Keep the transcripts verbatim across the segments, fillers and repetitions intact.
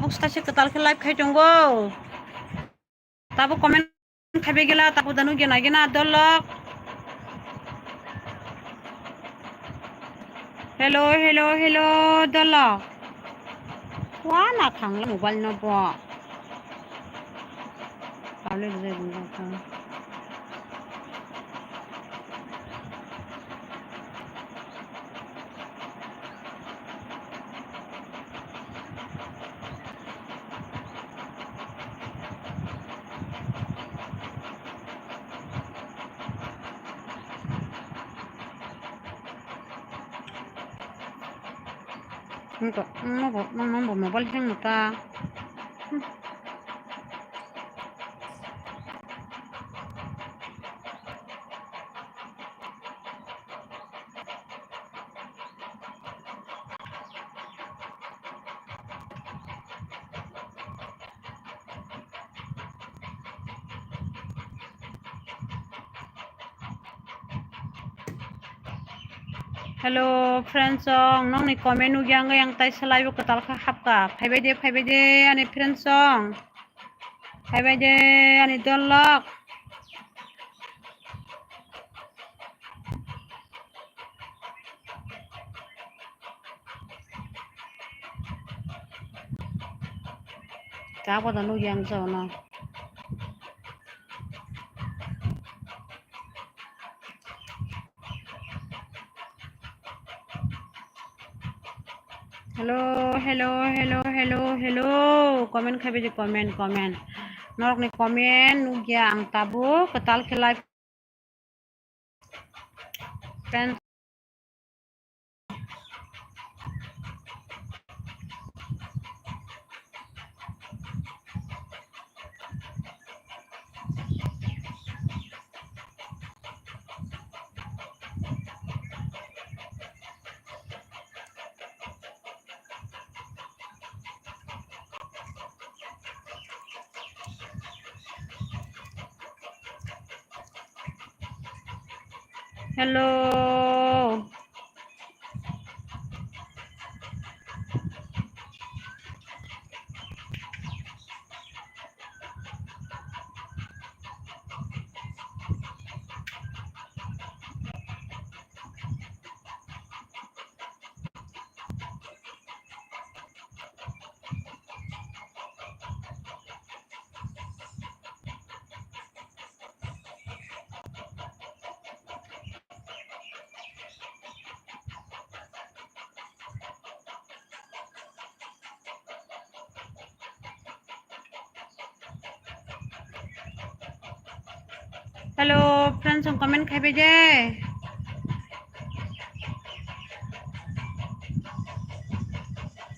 Stai se kwtal khe live khai tongo. Tabuk comment khaibai gela, tabuk da nugya nai gena dolok. Hello, hello, hello, dolok. Wana thangla mobile no bo. Tablet je ringjak kha. Nokbo, nokbo, nokbo mobile hang ta. Hello, friends song, nokni comment nugya ang, ang tai salai bo kwtal kha hapka. Phaibai de, phaibai de, ani friends song. Phaibai de, ani dolok. Kabo da nugya ang jono. Hello, hello, hello, hello, hello. Comment khaibai di, comment, comment. Norokni comment nugya ang tabuk kwtal khe live. Friends. Hello. Hello, friends, ang comment khaibai de.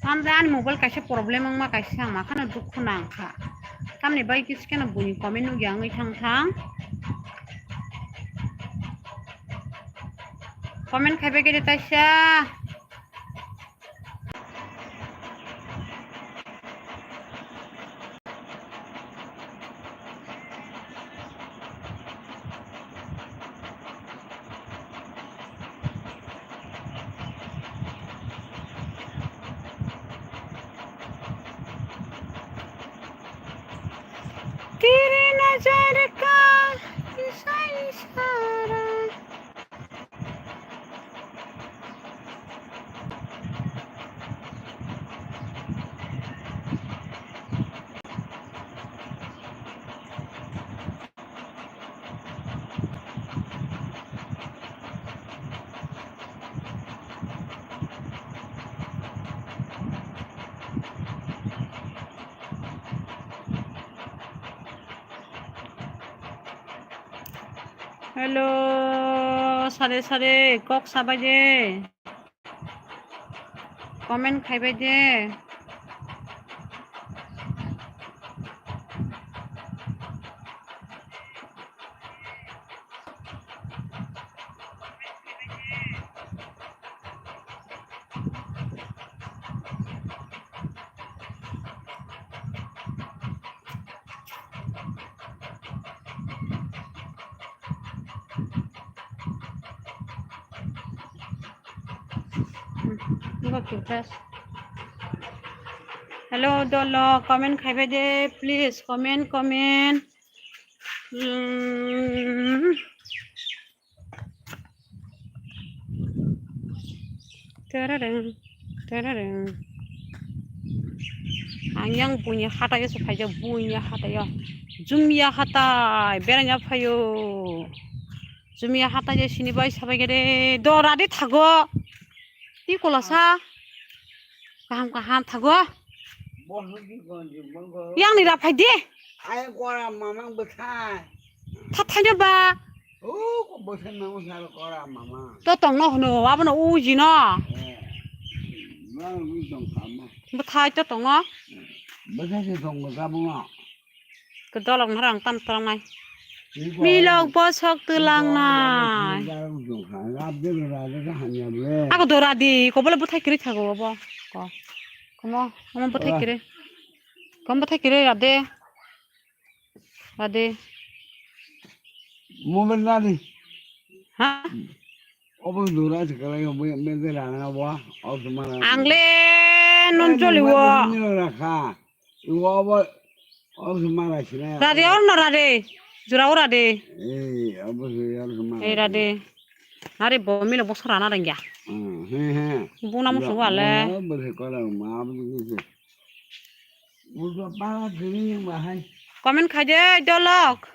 Tamle ani mobile kaisa problem wngma kaisa, ang makhano dukhu nangkha. Tamni bai kis kheno buini comment nugya wngwi thang thang. Comment khaibai khe de taisa. तेरी नजर का ऐसा इशारा। Hello, sare sare, kok sabai de. Comment khaibai de. Nokni fresh. Hello, dolo, comment khaibai de, please, comment, comment. Hmm. Terereng, terereng. Ang yang buini hataio se phaijak, buini hataio. Jumia hatai, beraina phaio. Jumia hatai je sini bai sabai gede. Dora de thago. Ti kolasa. Kaham kaham thago. Yang ni ra phai de. Ai kora mamang bwthai. Tha thai de ba. O ko bwthai mamang sar kora mamang. To tong no hno, abo no uji no. Eh. Bang wi tong kama. Bwthai to tong no. Bwthai se tong ka bunga. Kedolong harang tam tong nai. Milok bosok twlang nai. Ako dora di, ko bole bwthai kiri thago bo. Ko. Komo, komo bwthai kiri. Komo bwthai kiri ade. Ade. Mo ben nani. Ha? Obo dora se kalai obo me de rana wa. Obo mara. Angle non joli wo. Rakha. Iwa obo, obo se mara sina. Rade or no rade. Jura ora de. Eh, obo se or se mara. Eh, rade. Are bo milo bosor ana rengya. Hmm, he, he. Buna musu wale. Obo se kora ma, obo se. Comment khai de, dolok.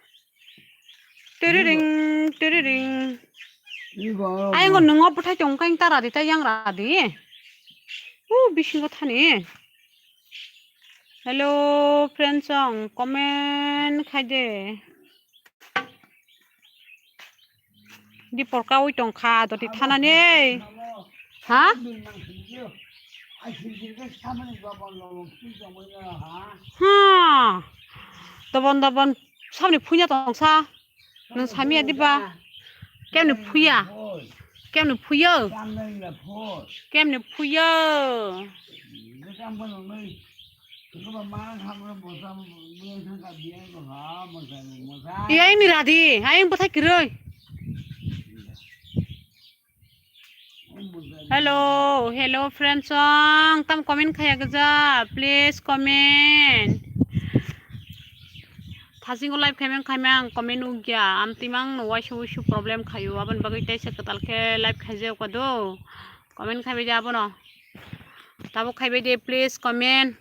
Tiriring, tiriring. Ayang nungo bwthai tong kang tara di, tei yang ra di. U bisingo thani. Hello, friends, song comment khai de. Di porka ui tongkha, doti thanani. Ha? Ha. Dobon dobon, sabni phuya tongsa. Nung samia diba? Kemni phuya? Kemni phuyo? Kemni phuyo? Iya, ini radi, ayo yang petai kiroi. Hello, hello, friends, song tam comment khaya gaja, please comment. Thasingo live khaimang khaimang comment ugya, am timang no waisa wisu problem khayo, abon bagwi taisa kwtal khe live khaijak kado. Comment khaibai de abono. Tabuk khaibai de, please comment.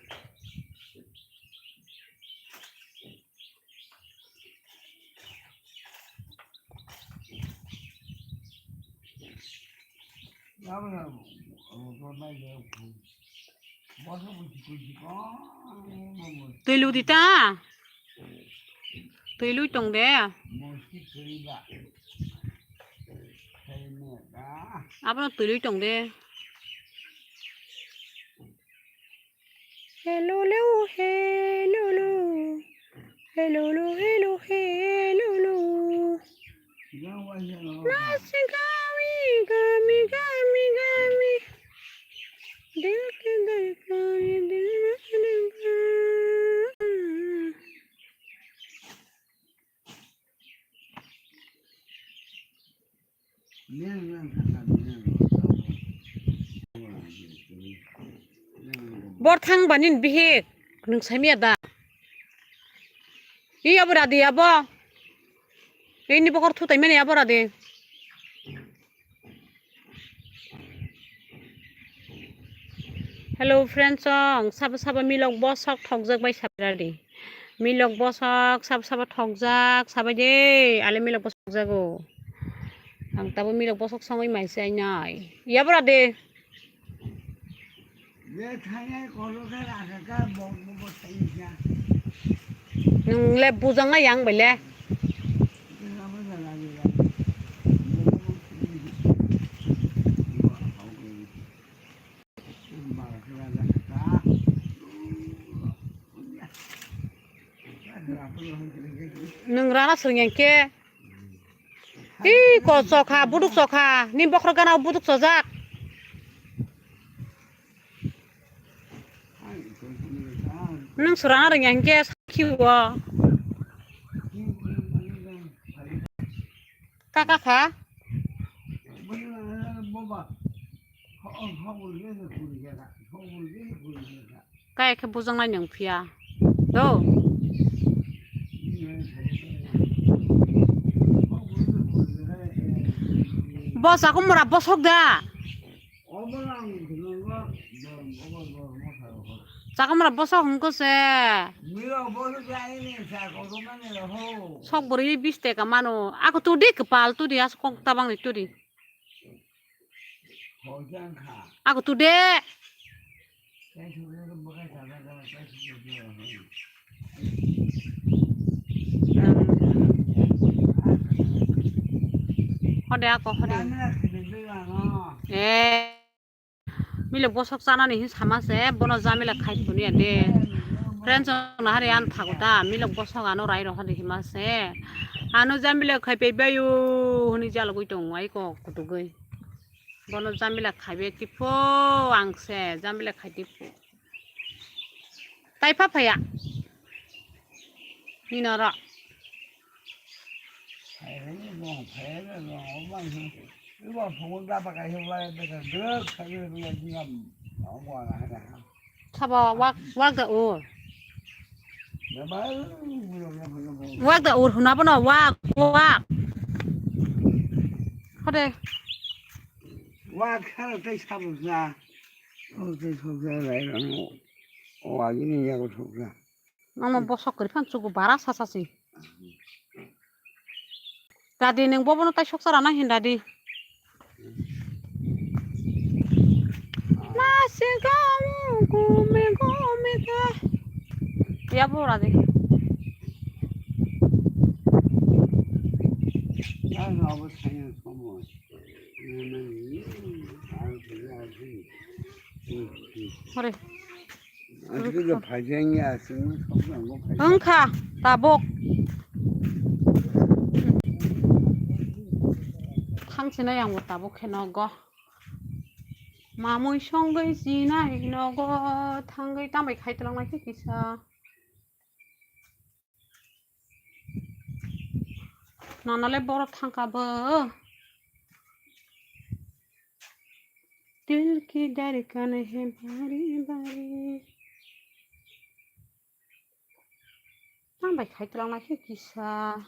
Twi ludi ta? Twi lui tong de. Abono twi lui tong de. Hello, hello, hello, hello. Hello, hello, hello, hello. Nasi gami, gami, gami, gami. Dil ke dil ka ye dil na dil ka. Bor thang bani bihik nung samia da. I abo radi abo. Ini bokor thutai mani abo radi. Hello friends, song sabo sabo milok bosok thokjak bai sabra di. Milok bosok sabo sabo thokjak sabai de, ale milok bosok jago. Ang tabo milok bosok songwi mai sai nai. Yabra de. Nung le bujang na yang bele. Nung rana sering yang ke. Ih, ko chokha, buduk chokha. Ni bokhorok gana buduk chojak. Nung surana rwngya hinkhe sakhi o. Kaka kha. Kaya khe bujaknai nwng phiya. Do. Bo chakhumra bosok da. Chakhumra bosok hwnkhe se. Sok bwrwi bis taka mano. Ako tudi kwpal tudi as kok tabangni tudi. Ako tudi. Hode ako hode. Eh. Milok bosok chanani hin sama se, bono jamila khai tuni ya de. Friends na hari an thago da, milok bosok ano rai roha de hima se. Ano jamila khai pe bayu, huni jalo goi tong ai ko kutugoi. Bono jamila khai be tipo, ang se jamila khai tipo. Tai pha phaya. Nino ro. Sabo wak, wak da ur. Wak da ur huna bono wak, wak. Hode. Wak khana tei sabo na. O tei sabo na lai rano. O agini yago sabo na. Nangno bosok kwrwi phano chugo bara sasa si. Dadi nwng bobono tai soksa rana hin dadi. Nasi gamu gumi gumi ka. Ya bo radi. Hore. Wngkha tabuk. Thangsinai ang bo tabuk khe nogo. Mamui songwi sinai nogo thangwi tambai khai twlangnai khe kisa. Nonole borok thangkha bo. Dil ki dhadkan hai bari bari. Tambai khai twlangnai khe kisa.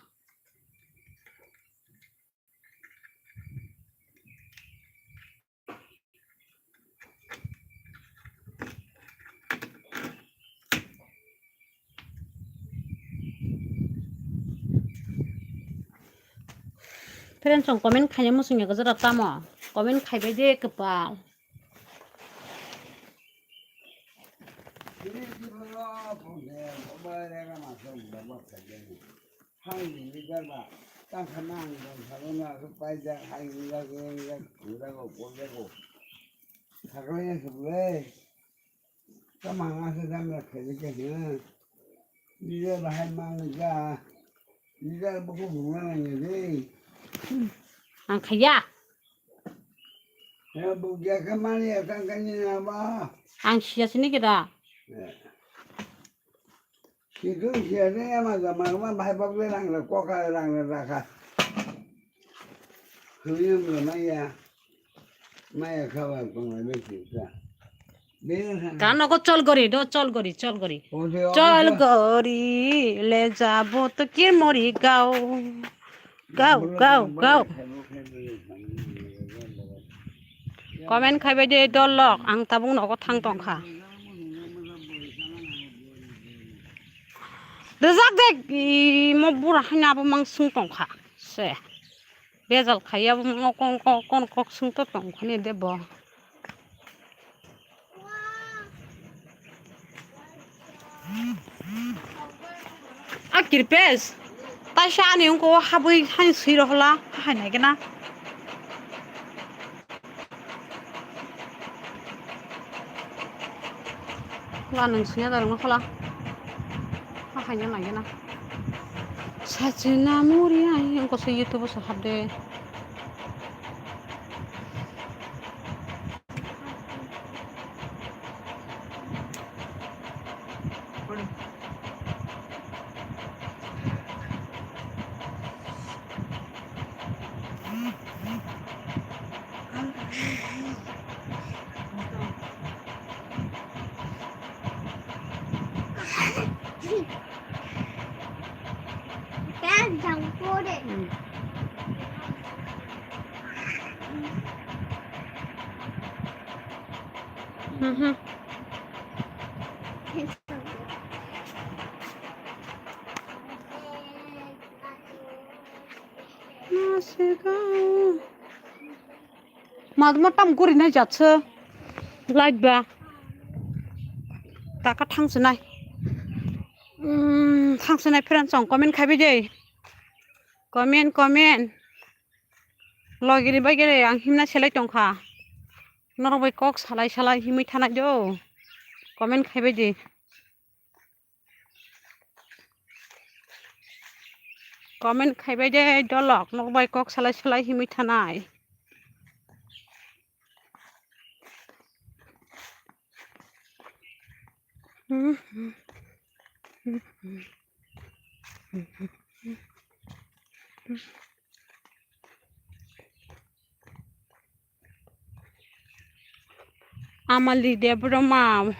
Friends, chwng comment khaina muchung ya gajara tamo? Comment khaibai de kwpal. Hai ni ligar ba, tang kha nang dong kha nang kha paijak, hai ni ligar, ligar, ligar go, go, go. Sakla ya sakla. Tama nga sa dam la khe ke ha. Ligar ba hai mang ga. Ligar ba ko bunga na ya de. Ang khaya. Ya bu ya ka mani ya tang ka ni na ba. Ang siya sini kita. Ya. Kitu siya ne ya ma ga ma ma bhai bak le rang le ko ka rang le ra ka. Hum le ma ya. Ma ya ka ba ko ma le ki ka. Be ha. Ka no ko chol gori do, chol gori, chol gori. O de o Chol de. Gori le jabo to kir mori gao. Gao, gao, gao. Comment khaibai de dol lok, ang tabuk nogo thang tong kha. Rijak de, i mo bura haino abo mang sung tong kha. Se. Bejal khai abo mang kon, kon, kon kok sung to tong kha ni de bo. A kirpes. Taisa ani ungko habwi hani swi rohla, hai nai gana. Hwla nwng swiya da rwngno hwla. Ha haino nai gana. Sachina muri ai ungko se YouTube o se habde. Pants down for it. Mhm. Masega. Madma tam guri nai jatsa. Light ba. Taka thangsa nai. Hmm, thangsa nai friend song comment khai bai de. Comment, comment. Logini bai gere ang himna selai tongkha. Norok bai kok salai salai himwi thanai do. Comment khai bai di. Comment khai bai de dolok, norok bai kok salai salai himwi thanai. Amali Debbarma,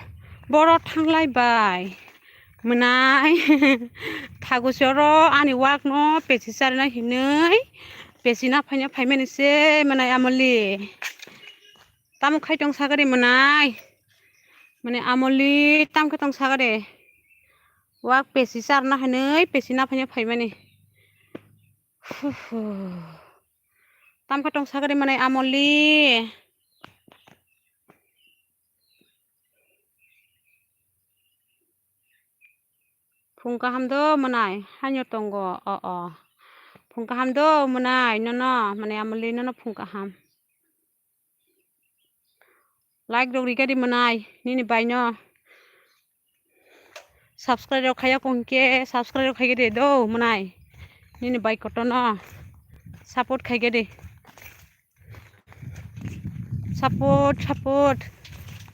boro thanglai bai. Mwnai, thagu soro ani wak no pesi charna hinwi, pesi na phaina phaimani se mwnai Amali. Tamo khai tong sagari mwnai. Mwnai Amali, tam khe tong sagari. Wak pesi charna hinwi, pesi na phaina phaimani. Hu hu. Tam khe tong sagari mwnai Amali. Phung kaham do mwnai, haino tongo, o, o. Phung kaham do mwnai, nono, mwnai Amali nono phung kaham. Like rok rikha di mwnai, nini bai no. Subscribe rok khaiya kong khe, subscribe rok khaikhe de do mwnai. Nini bai kotor no support khaikhe de. Support, support.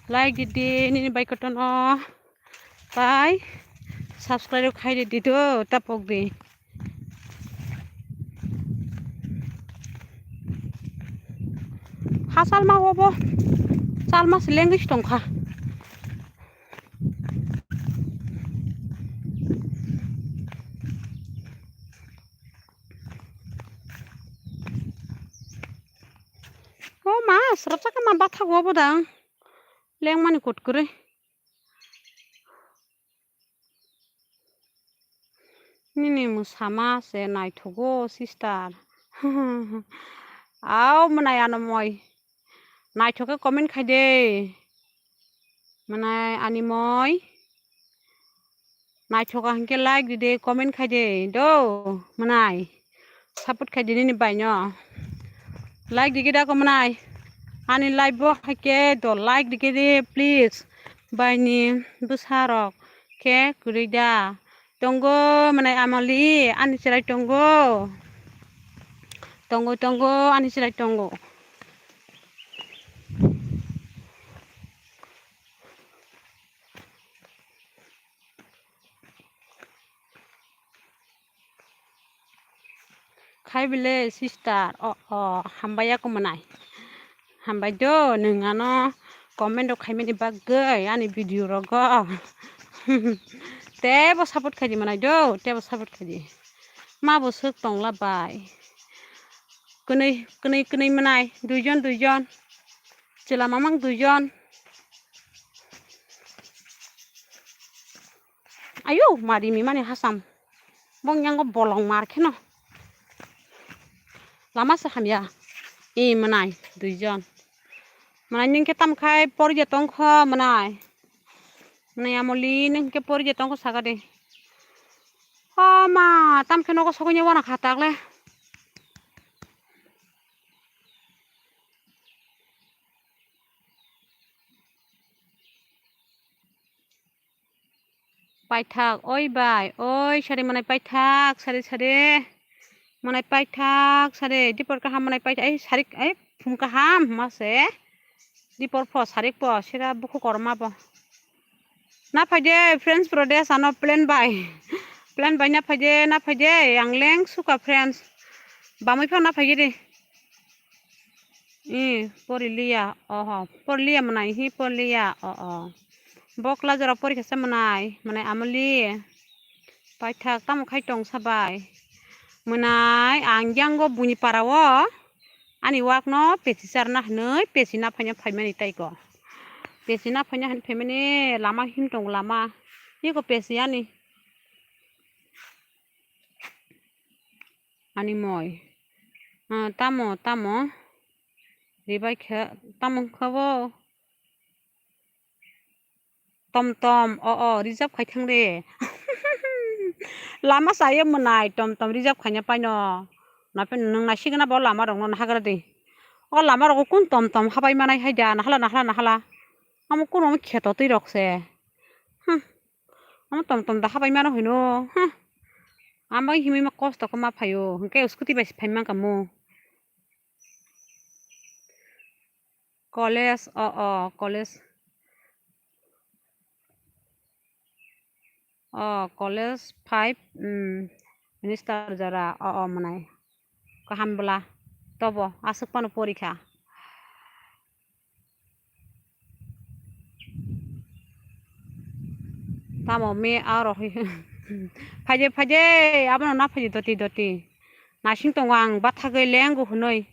Like di di, nini bai kotor no. Tai subscribe khai di do tapok di. Ha salma obo, salma se lengwi tongkha. O ma, srapsa khe ma bathago obo dang. Lengmani kot kwrwi. Nini mwsama se naithogo sister. Au mwnai ano moi. Naithok khe comment khai de. Mwnai ani moi. Naithoka hinkhe like di de, comment khai de do mwnai. Support khai di nini bai no. Like di gida ko mwnai. Ani live bo haikhe do like di gidi please. Bai ni bwsa rok khe kwrwi da. Tongo mwnai Amali, ani chwrai tongo. Tongo, tongo, ani chwrai tongo. Khai bile sister, o, o, hambai ya ko mwnai. Hambai do, nwng ano comment rok khaimani bagwi ani video rogo. Tebo support khaidi mwnai do, tebo support khaidi. Ma bo swk tongla bai. Kwnwi, kwnwi, kwnwi mwnai, duijon, duijon. Chwla mamang duijon. Ayo, mari mi mani hasam. Bong yango bolong mar kheno. Lama se hamya. E mwnai, duijon. Mwnai ningkhe tam khai porje tongkho mwnai. Mwnai Amoli ningkhe porje tongkho sagade. O ma, tam khe nogo sogwi wana kha takle. Paithak, oi bai, oi sari mwnai paithak, sari sari. Mwnai paithak, sari, dipor kaham mwnai paithak, ai sari, ai phung kaham, ma se. Dipor pho, sarik pho, sira bukhu korma bo. Na phaide, friends, brothers, ano plan bai. Plan bai na phaide, na phaide, ang leng suka, friends. Bamwi pha na phaide. I, poriliya, oho, poriliya mwnai, hi poriliya, o, o. Bokla jora porikha se mwnai, mwnai Amoli. Paithak tamo khai tong sabai. Mwnai ang yango buini para o ani wak no pesi charna hinwi pesi naphaina phaimani taiko. Pesi naphaina hinwi phaimani lama him tongo lama. Iko pesi ani. Ani moi. Ah, tamo, tamo. Ribai khe, tamo wngkha bo. Tom tom, o, o, reserve khai thang de. Lama sayo mwnai, tom tom reserve khaina paino. Napen nwng naisigena bo lama rokno nahagra de. O lama rogo kun tom tom habai manai hai da, nahala, nahala, nahala. Amo kuno kheto twi rok se. Hmm. Amo tom tom da habai mano hino. Hmm. Amo himwi ma kosto khe ma phaio. Hwnkhe scooty bai se phai mankha mo. College, o, o, college. O, college five, mm, minister jora, o, o, mwnai. Kaham bwla. Tobo, aswk phano porikha. Tamo me aro hi. Phaide, phaide, abono na phaide doti, doti. Nasing tongo ang bathagwi lengo hwnwi.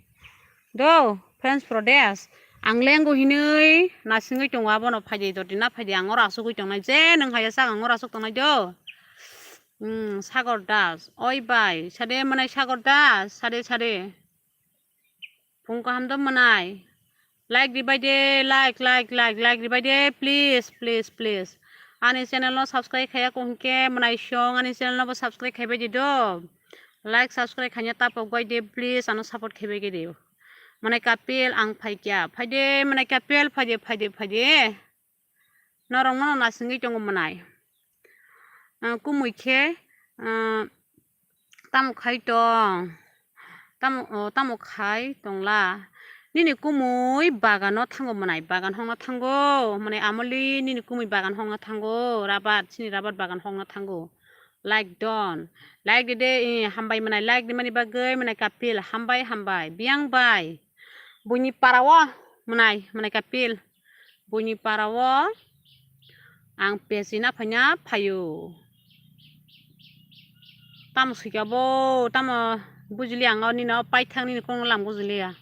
Do, French Prodes. Ang lengo hinwi nasingwi tongo abono phaide doti na phaide ang oro asugwi tongnai. Je nwng haya sak ang oro asuk tongnai do. Hmm, Sagor Das. Oi bai, sade mwnai Sagor Das, sade, sade. Phung kaham do mwnai. Like ribai de, like, like, like, like ribai de, please, please, please. Ani channel no subscribe khaya ko hwnkhe mwnai song, ani channel no bo subscribe khaibai di do. Like, subscribe khaina tapok bai de, please, ano support khaibai di. Mwnai Kapil ang phaikya, phaide, mwnai Kapil, phaide, phaide, phaide. Norok no nasingwi tongo mwnai. Ah, kumui khe, ah, tamo khai tong? Tamo, oh, tamo khai tongla? Nini kumui bagano thango mwnai, bagan hongno thango. Mwnai amoli nini kumui bagan hongno thango, rabat, chini rabat bagan hongno thango. Like don. Like de de, eh, hambai mwnai, like de mani bagwi mwnai Kapil, hambai, hambai. Biyang bai. Buini para o mwnai, mwnai Kapil. Buini para o ang pesi naphaina phaio. Tamo swikha bo, tamo bujili ang o nini o paithak nini kokno lam bujiliya.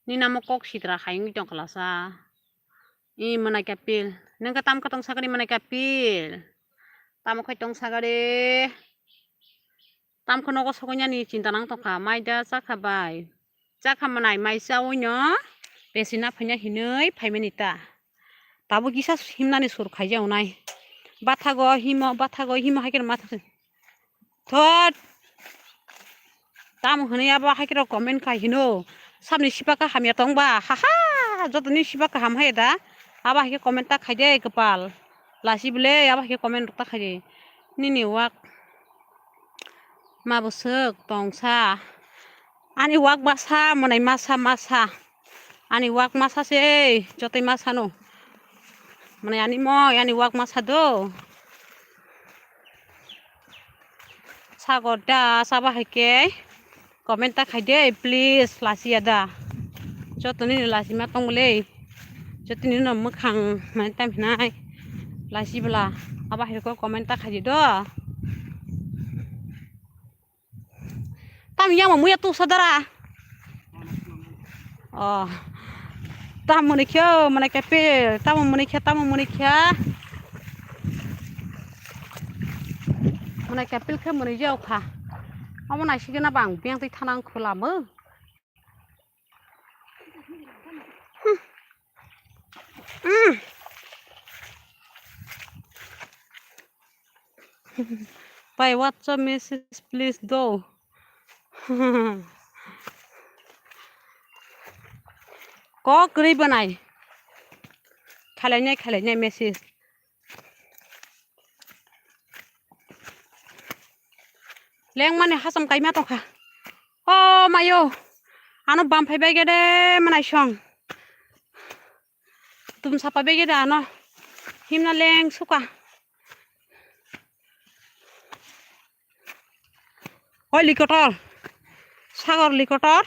Nini amo kok sitra hai wngwi tong khlasa. I mwnai Kapil. Nwng khe tamo khe tong sakani mwnai Kapil. Tamo khai tong sagade. Tamkhe nogo sokoinani chinta nang tongkha, maida chakha bai. Chakha mwnai mai chaui no pesi naphaina hinwi phaimani ta. Tabuk kisa himnani sur khaijak nai. Bathago himo, bathago himo hai kheno ma thot. Tamo hwnwi abo hai kheno comment khai hino. Sabni sipa kha hamya tongba. Ha ha. Jotoni sipa kha ham hai da. Abo hai khe comment ta khaide kwpal. Lasi bwle abo hai khe comment ta khaide. Nini wak. Ma bwswk tongsa. Ani wak masa, mwnai masa, masa. Ani wak masa se, jotoi masa no. Mwnai ani moi, ani wak masa do. Sagor da, saba hai khe. Comment ta khai de, please, lasi ya da. Joto nini lasi ma tong le. Joto nini no mwkhang mane tam hinai. Lasi bwla. Abo hai khe comment ta khai di do. Tam yang muya tu sadara. Oh. Tam muni khe, mane kape, tam muni khe, tam muni khe. Mane kapil khe muni jao kha. Amo nai sigena bang, beng twi thanang khula mo. Pai WhatsApp message please do. Kok kwrwi bwnai. Khalainai, khalainai message. Lengmani hasam kaima tongkha. O mayo. Ano bam phai bai gede manai song. Tum sapa bai gede ano. Himna leng suka. Oi likotor. Sagor likotor.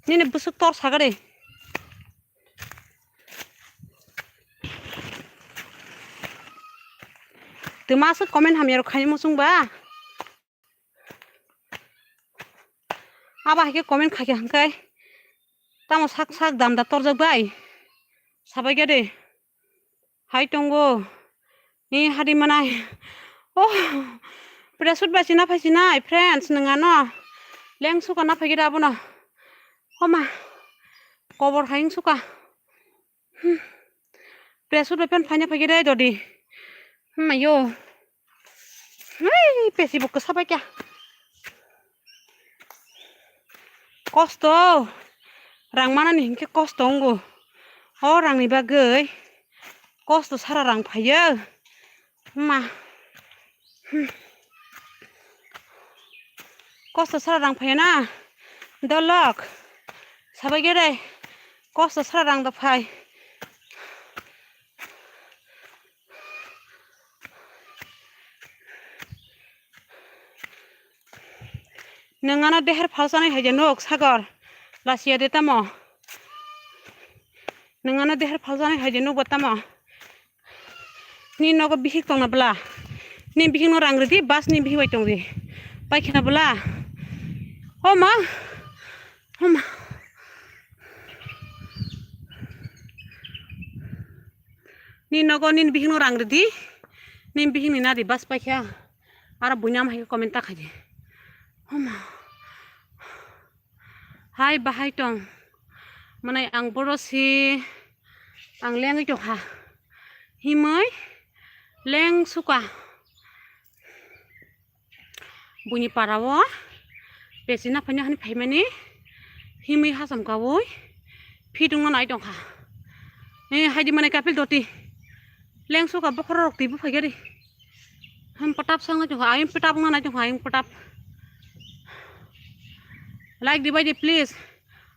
Nini busuk tor sagade. Twma aswk comment hamya rok khaini muchung ba. Abo hai khe comment khaikha hwnkhe tamo sak sak dam da torjak bai. Sabai khe de. Hai tongo. Ni hadi manai. Oh. Presut bai china phai chinai friends nwng ano. Leng suka na phai khe abono. Homa. Kobor hai wng suka. Hmm. Presut bai pen phaina phai khe dai dodi. Hmm, ayo. Hei, pesi bo kwsa bai kya. Kosto. Rang manani hinkhe kosto wngo. O rangni bagwi kosto sara rang phaio. Ma. Hmm. Kosto sara rang phaio na. Dolok. Sabai gere. Kosto sara rang da phai. Nwng ano deher phalsani hai je nuk, Sagor. Lasiya de tamo. Nwng ano deher phalsani hai je nuk bo tamo. Ni nogo bihik tongna bwla. Ni bihik no rang ridi, bas ni bihik bai tong di. Pai khna bwla. O ma. O ma. Ni nogo ni bihik no rang ridi. Ni bihik ni nadi bas pai kha. Aro buinam hai comment ta khai di. O ma. Hai bahai tong. Mane ang boro si ang lengwi tongkha. Himwi leng suka. Buini parao pesi na phaina hani phaimani himwi hacham kawi phi tongna nai tongkha. Eh, haidi mane kapil doti. Leng suka bokhorok twi buphai gari. Hem patap sang nai tongkha, ayung patap nai tongkha, ayung patap. Like di bai di please.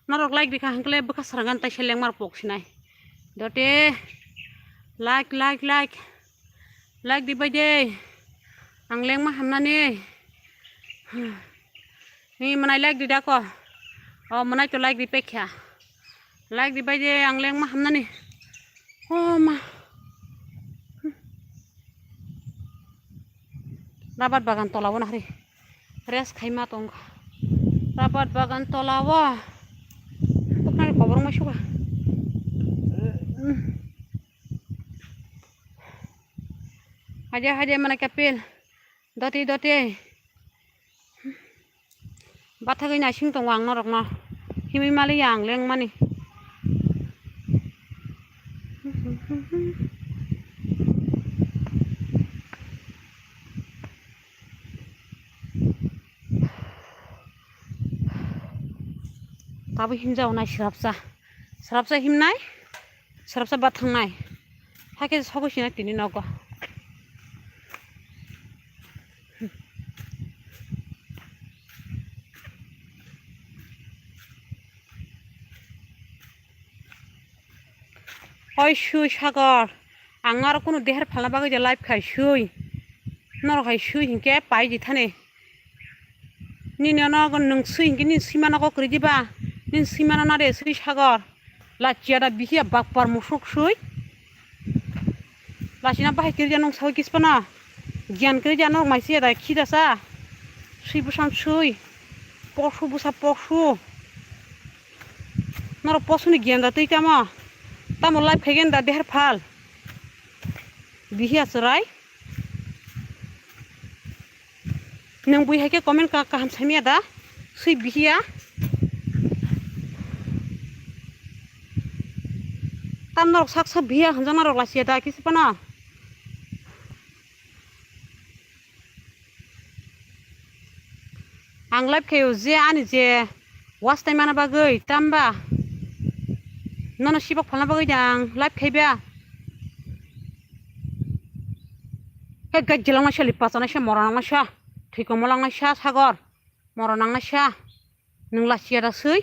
Norok like di kha hwnkhe bwkha srangan tai seleng mar pok sinai. Dote like, like, like. Like di bai de. Ang lengma hamnani. Ni manai like di dako. O manai to like di pekha. Like di bai de ang lengma hamnani. O ma. Rabat bagan tola bo nahri. Rest khaima tong. Rabat bagan tola o. Toknani kobor mai suka. Haide haide mana kapil. Doti doti. Bathagwi naising tongo ang norokno. Himwi maliya ang lengmani. Tabuk himjao nai swrapsa. Swrapsa himnai, swrapsa bathangnai. Hakhe sogwi sinai tini nogo. Oi sui Sagor, ang aro kunu deher phalna bagwi je live khai sui. Norok hai sui hinkhe pai di thani. Nini ano nwng sui hinkhe nini swimano kok kwrwi diba? Nini swimano na de sui Sagor. Lachiya da bihiya bakpar musuk sui. Lachina bahai kwrwi ja nwng sawi kispana. Giyan kwrwi ja norok maisiya da khida sa. Sui bwsang sui. Posu bwsa posu. Norok posuni giyan da twi tamo. Tamo live khaigen da deher phal. Bihiya chwrai. Nwng bui hai khe comment ka kaham saimya da? Sui bihiya. Tam norok sak sak bihiya hwnjak norok lasiya da kisi phano. Ang live khaio je ani je watch time mana bagwi tamba. Nono sibok phalna bagwi da ang live khaiba. He gajje langma seli pachana se mora langma sa. Thwikongma langma sa Sagor. Mora nangna sa. Nwng lasiya da sui.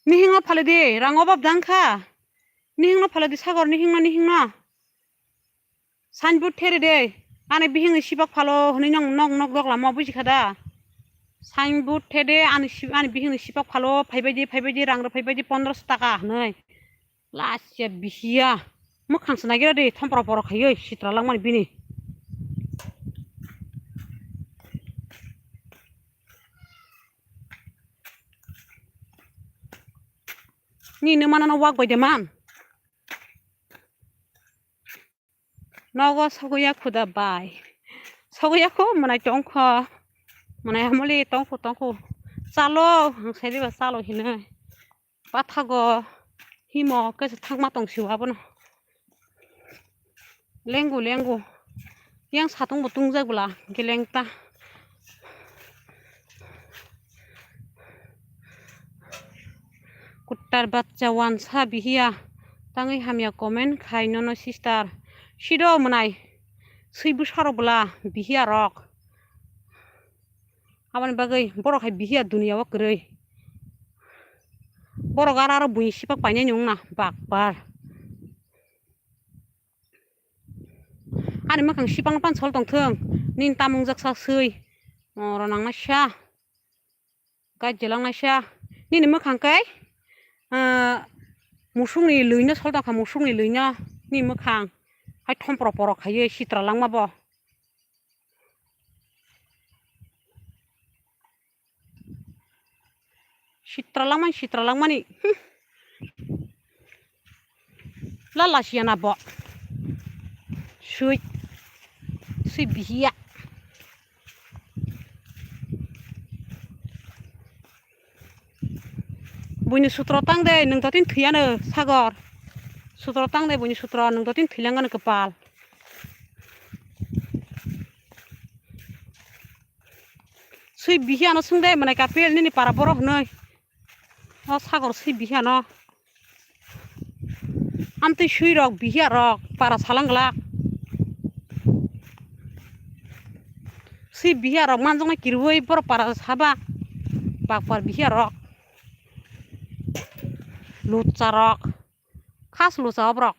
Nihingno phalidi, rang obab dang kha. Nihingno phalidi, Sagor, nihingno, nihingno. Signboard therede, Ani bihingni sipak phalo hwnwi nong nok nok dok lama buji kha da. Signboard the de ani si-, ani bihingni sipak phalo phaibai di, phaibai di, rang rw phaibai di pondroso taka hwnwi. Lasia bihiya. Mwkhang se nagira de thompra poro khaiwi sitra langmani bini. Ni nw manano wak bai de man. Nogo sogoya khuda bai. Sogoya khu mwnai tongkho. Mwnai hamuli tongkho tongkho. Chalo ang sai diba chalo hinwi. Pathago himo kesa thangma tong siwa abono. Lengu lengu. Yang satung bo tungjak bwla geleng ta. Kuttar bachcha wansa bihiya tangwi hamya comment khai nono sister. Sido mwnai swi bwsarok bwla bihiya rok. Aboni bagwi borok hai bihiya duniya o kwrwi. Borok aro aro buini sipak painai nung na bakbar. Ani mwkhang sipang pan sol tong thung. Nini tamung jak sa swi. Oro nang na sa. Gai jelang na sa. Nini mwkhang kai. Ah, musungni lwino sol tong kha, musungni lwino. Ni mwkhang. Hai thompro porok khaiwi sitra langma bo. Sitra langmani, sitra langmani. Hmm. Lala siya na bo. Sui. Sui bihiya. Buini sutro tang de, nwng to tin thwiyano sagor. Sutro tang de, buini sutro, nwng to tin thwilang gano kwpal. Sui bihiano swng de, mwnai kapil nini para borok hwnwi. O sagor sui bihiano. Amtwi sui rok bihiya rok para salang glak. Sui bihiya rok manjaknai kirwi borok para saba. Bakpar bihiya rok. Lucha rok. Khas lucha o borok.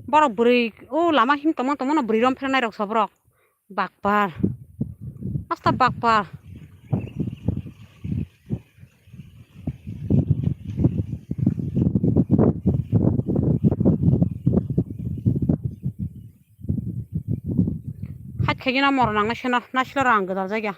Borok bwrwi o lama him tongma tongma no bwrwi rom phernai rok so borok. Bakpar. Asta bakpar. Hait khaigena moro nang naiseno, naisilo rang gwdal jagya.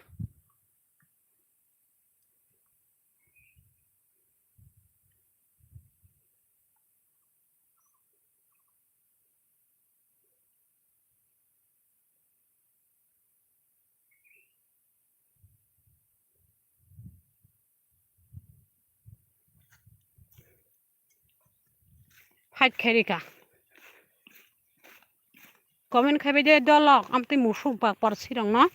Fight khairika. Comment khaibai de dolok, amtwi musuk bakpar sirokno,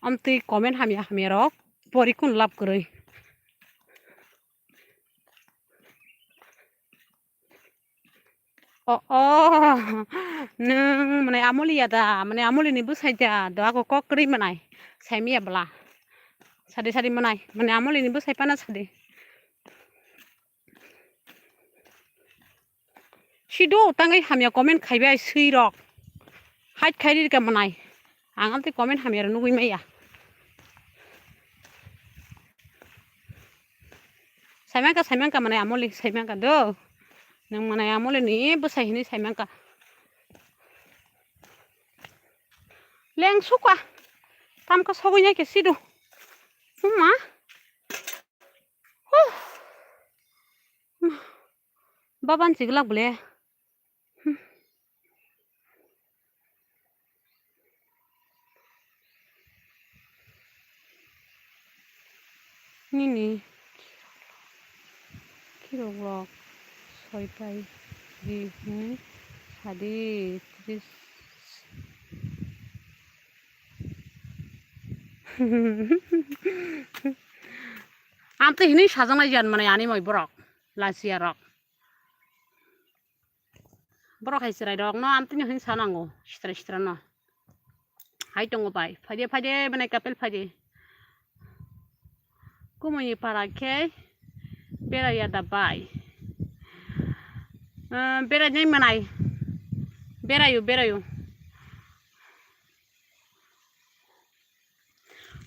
amtwi comment hamya hamya rok, pori kun lab kwrwi. O, o, nwng mane amoli ya da, mane amoli ni bwsai da, do ako kok kwrwi manai, saimi ya bwla. Sadi sadi manai, mane amoli ni bwsai pana sadi. Sido tangwi hamya comment khaibai swi rok. Hait khairi rika manai. Ang amtwi comment hamya rok nugwi maya. Saimangka, saimangka manai amoli saimangka do. Nang manai amoli ni bwsai hini saimangka. Leng suka. Tamka sogwi nai ke sido. Huma. Huh. Baban chiglak bole. Hmm. Nini khirok rok soi pai di hwnwi sadi tris. Amtwi hwnwi sajaknai jan manai ani moi borok lachiya rok. Borok hai chwrai rok no amtwino hwnwi sa nango sitra sitra no. Hai tongo bai. Phaide phaide bwnai kapel phaide. Kumui para khe berai ya da bai. Ah, berai nai manai. Berayo berayo.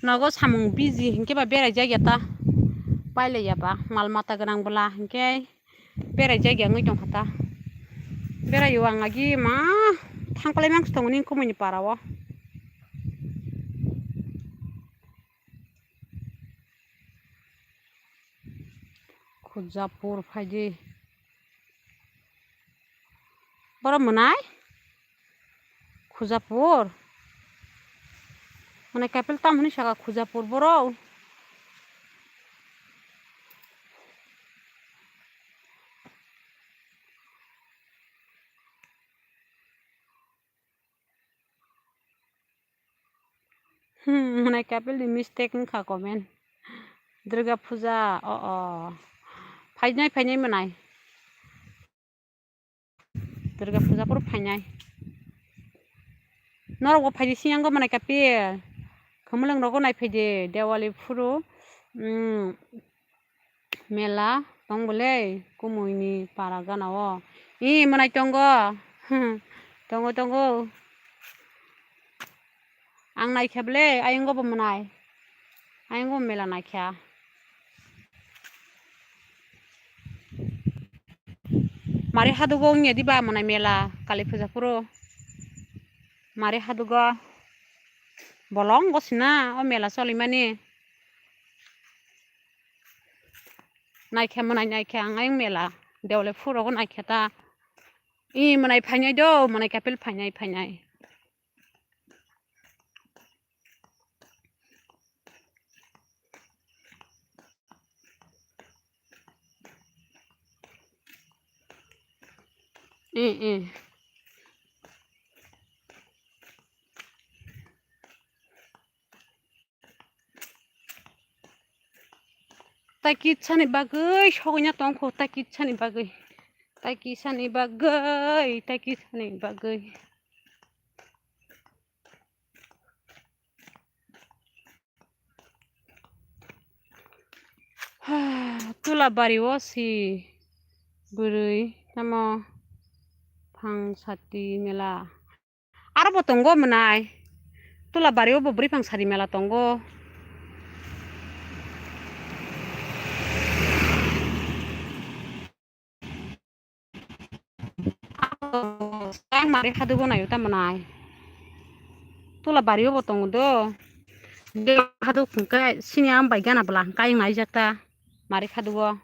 Nogo samung busy hinkhe ba berai jak ya ta. Pailai ya ba mal mata gwnang bwla hinkhe berai jak ya wngwi tong kha ta. Berai o ang agi ma thang palai mang tong ni kumui ni para o. Khujapur phaidi. Boro mwnai? Khujapur? Mwnai kapil tam hwnwi saka Khujapur boro? Hmm, mwnai kapil ni mistake wngkha comment. Durga puja, o, o. Phainai, phainai mwnai. Durga puja phuru phainai. Norok bo phaidi siyang go mwnai kapil. Khumulwng rogo nai phaidi Dewali phuru. Hmm. Mela tong bwle kumuini para gana o. I mwnai tongo. Tongo, tongo. Ang naikha bwle, ayungo bo mwnai. Ayungo mela naikha. Mari hadugo wngya diba mwnai mela kali puja phuru. Mari hadugo. Bolong go sina o mela solimani. Naikhe mwnai naikhe ang ayung mela. Dewle phuro go naikhe ta. I mwnai phainai do, mwnai kapil phainai, phainai. I, i. Tai kitsani bagwi sogwina tongkho, tai kitsani bagwi, tai kitsani bagwi, tai kitsani bagwi. Tula bari o si bwrwi tamo phang sati mela. Aro bo tongo mwnai. Tula bari o bo bwrwi phang sari mela tongo. Ang mari khadu bo nayo ta mwnai. Tula bari o bo tongo do. De khadu khungkai sini am bai gana bwla hwnkhe ayung naijak ta. Mari khadu o.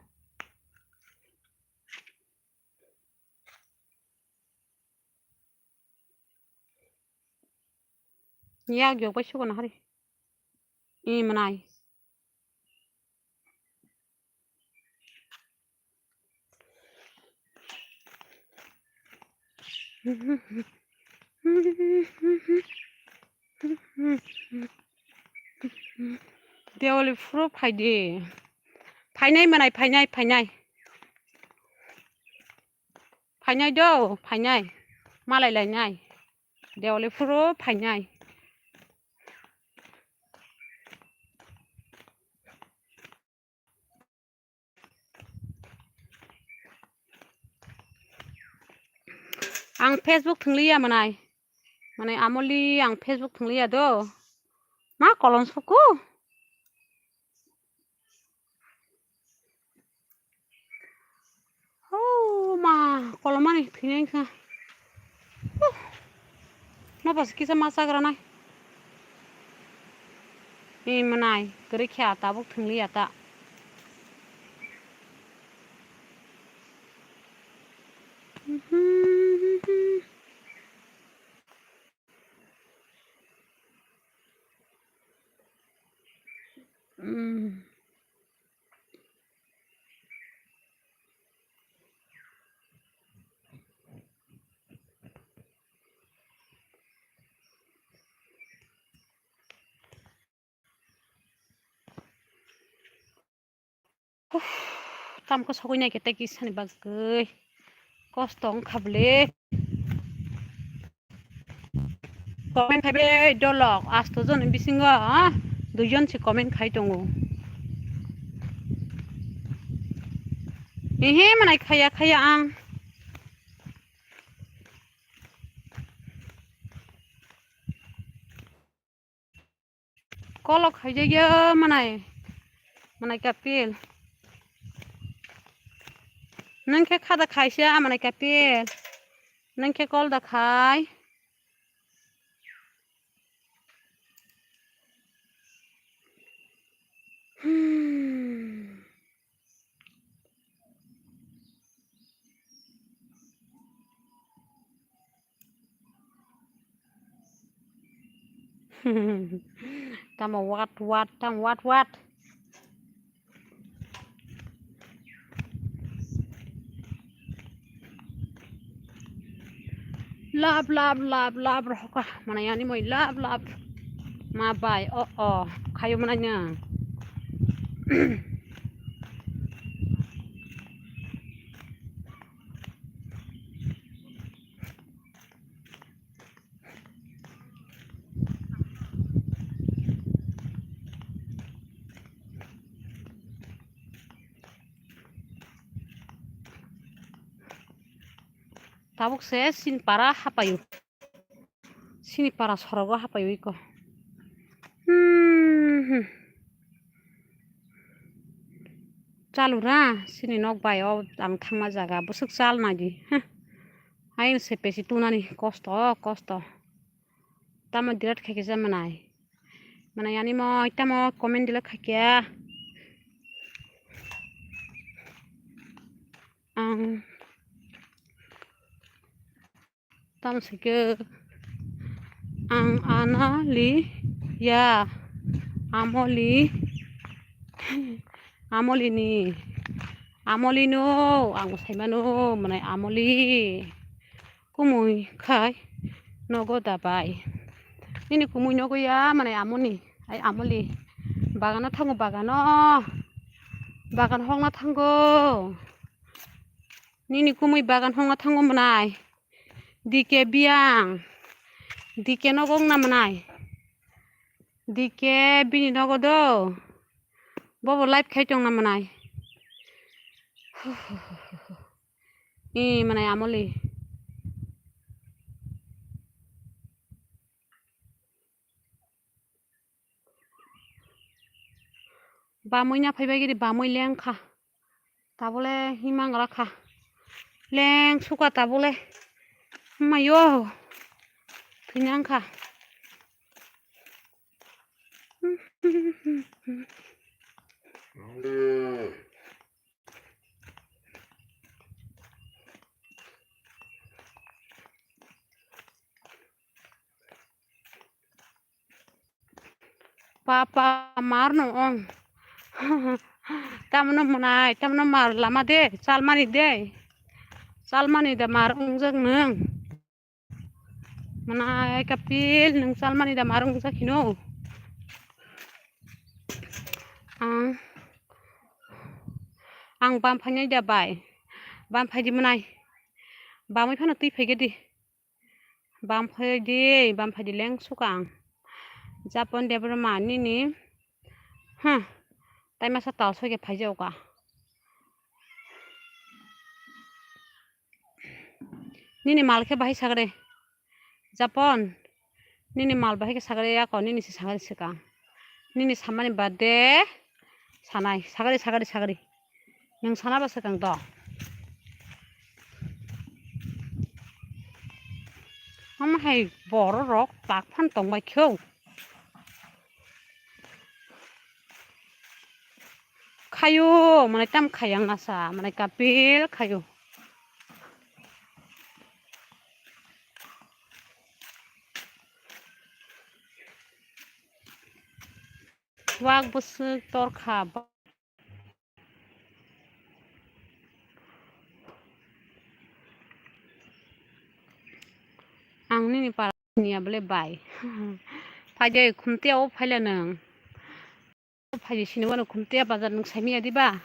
Yak yok bai sugo na hari. I mwnai. Dewali phuru phaidi. Phainai mwnai, phainai, phainai. Phainai do, phainai. Malai lainai. Dewali phuru phainai. Ang Facebook thwngliya mwnai. Mwnai amoli ang Facebook thwngliya do. Ma kolom suku. Oh, ma, kolomani thwinai wngkha. Huh. Nobo se kisa ma chagra nai. Ni mwnai, kwrwi khe tabuk thwngli ya ta. Mm. Uff, tamkhe sogwi naikhe tei kisani bagwi kosto wngkha bwle. Comment khaibe dolok asto jon bisingo, ah, duijon se comment khai tongo. Ehe, manai khaya khaya ang. Kolok khaijagya manai. Manai kapil. Nang khe khada khaisa manai kapil. Nang khe kol da khai. Hmm. Tamo wat wat, tamo wat wat. Lap lap lap lap rohoka, mana yani moi lap lap. Ma bai, o o, khayo mana nya. Tabuk se sini para hapayo. Sini para sorogo hapayo iko. Hmm. Chalu ra, sini nok bai o ang thangma jaga bwswk chal nai di. Heh. Ayang se pesi tunani kosto, kosto. Tamo dirat khaikhe je manai. Manai ani moi tamo comment dile khaikhe. Ang tamo se khe ang ana li ya amoli amoli ni amoli no ang saimano manai amoli. Kumui khai nogo da bai. Nini kumui nogo ya manai amoni. Ai amoli. Bagano thango bagano. Bagan hokna thango. Nini kumui bagan hokna thango manai. Dike biyang. Dike nogo wngna manai. Dike bini nogo do. Bobo live khai tongna manai. Ee, manai amoli. Bamwi na phaibai gidi bamwi lengkha. Tabole himang rakha. Leng suka tabole. Mayo. Phinyangkha. Papa mar no ong. Tamno mwnai, tamno mar lama de, chalmani de. Chalmani da mar ongjak nwng. Mwnai kapil nwng chalmani da mar ongjak hino. Ang, ang bam phainai da bai. Bam phaidi mwnai. Bamwi phano twi phaigedi. Bam phaidi, bam phaidi leng suka ang. Japon Debbarma nini. Huh. Tai masa tal soike phaijaoka. Nini mal khe bahai sagre. Japon. Nini mal bahai khe sagre yako, nini se sagre swkang. Nini samani birthday sanai, sagre, sagre, sagre. Nwng sana ba swkang to. Omo hai borok rok tak phan tong bai khe o. Khayo, mane tam khayang nasa, mane kapil khayo. Wak bwswk torkha. Ang nini para niya bole bai. Phaide khumtiya o phaila nang. Phaidi sini wano khumtiya bazar nung saimiya diba?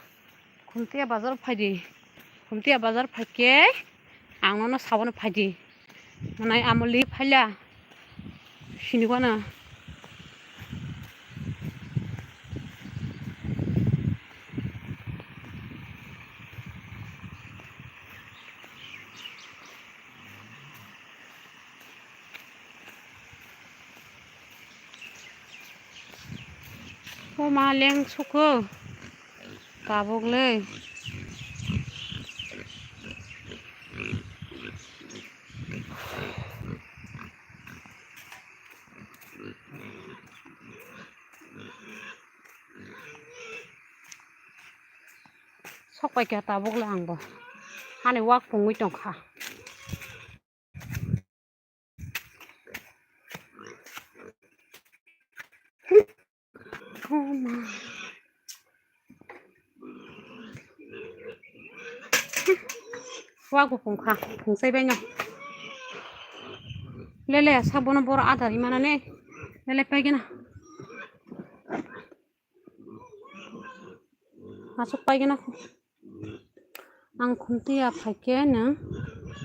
Khumtiya bazar phaidi. Khumtiya bazar phaikhe ang nono sabono phaidi. Manai amoli phaila. Sini wano. O ma leng suko tabuk le. Sok pai kha tabuk le ang bo. Hani wak pungwi tong kha. Wak bo pung kha, pung sai bai no. Lele, sabono boro adar imana ne. Lele, pai gana. Aswk pai gana. Ang khumtiya phaikhe nwng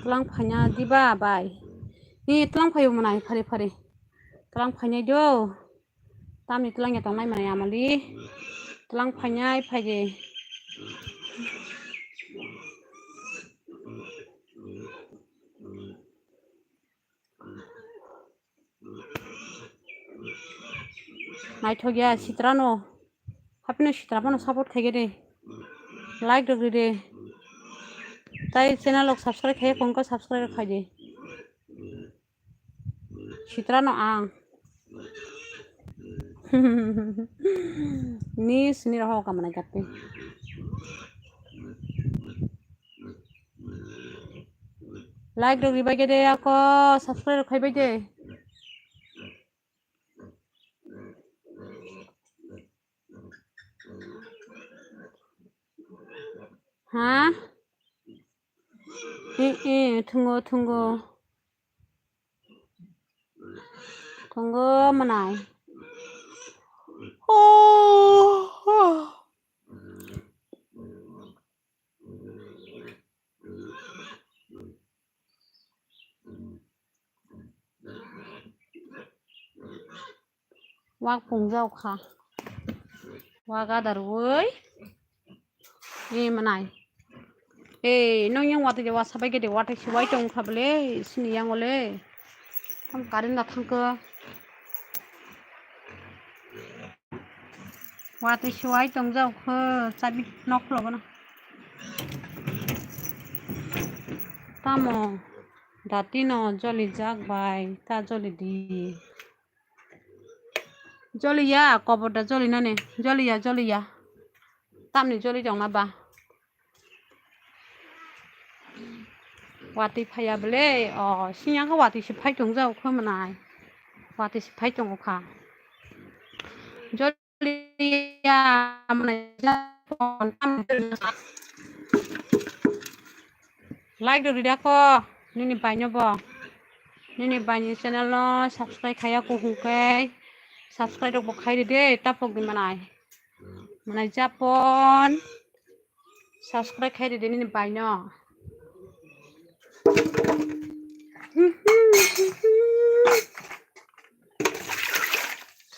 twlang phaina diba bai? Ni twlang phaio mwnai phari phari. Twlang phainai do. Tamni twlang ya tongnai mwnai amali. Twlang phainai phaidi. Naithok ya sitrano. Hapino sitra phano support khaikhe de. Like rok ride. Tai channel rok subscribe khaikhe kongko subscribe rok khaidi. Sitrano ang. Ni sini roho kamana gapi. Like rok ribai khe de ako, subscribe rok khaibai de. Ha? Eh, eh, thungo, thungo. Thungo mwnai. Oh, oh. Wak pungjak kha. Wak adar wi. Ni mwnai. Ei, nong yang watwi de wasa bai gede watwi siwai tong kha bole, sini yang ole. Tam current da thang kha. Watwi siwai tong jak kha, chabi nok khulo bono. Tamo dati no joli jak bai, ta joli di. Joliya, kobor da joli nani. Joliya, joliya. Tamni joli tong na ba. Watwi phaiya bole, o, siyang khe watwi se phai tong jak kha mwnai. Watwi se phai tongo kha. Joliya, mwnai jak. Like rok rida kho, nini baino bo. Nini baini channel no subscribe khaiya kho hwnkhe, subscribe rok bo khai ride, tapok di mwnai. Mwnai japon. Subscribe khai ride nini baino.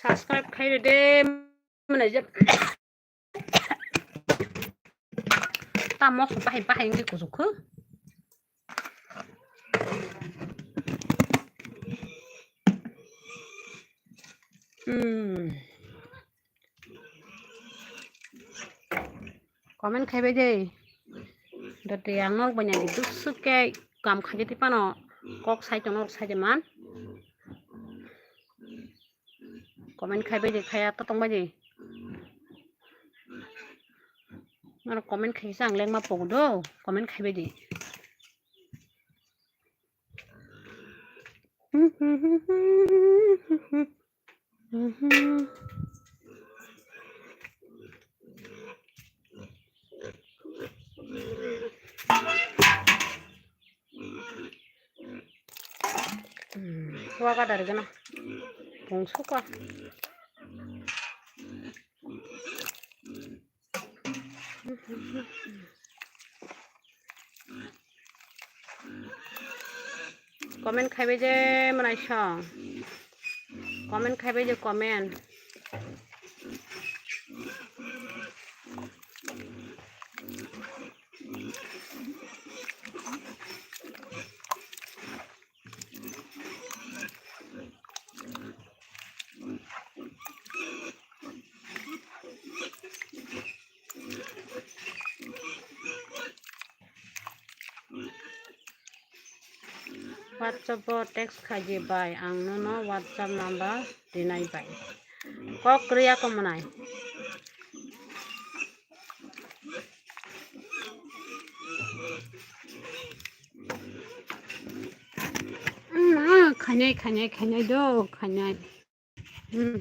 Subscribe khai ride, mwnai jap. Ta moso bahai bahai wngwi kuchuk kho. Hmm. Comment khaibai de. Dati ang nok banya di dusuk ke kam khaje ti pano kok sai tono sai de man. Comment khaibai de khaya to tongbai de. Naro comment khai sang lengma pogo do. Comment khaibai de. Waga dari gana. Bongsu ka. Comment khaibai je mwnai song. Comment khaibai je comment. WhatsApp o text khaidi bai, ang nono WhatsApp number rinai bai. Kok kwrwi ya kok mwnai. Mm, ah, khainai, khainai, khainai do, khainai. Hmm.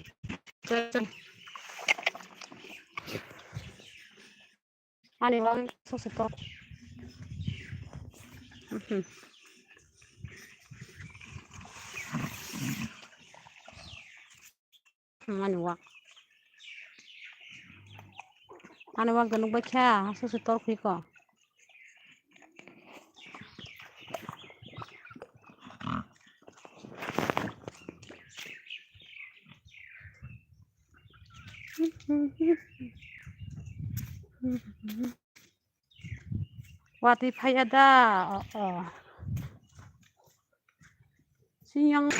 Ani wak sose tok. Hmm. Ani wak. Ani wak da nukbai kha, sose tor khui ko. Watwi phaiya da, o, o. Siyang.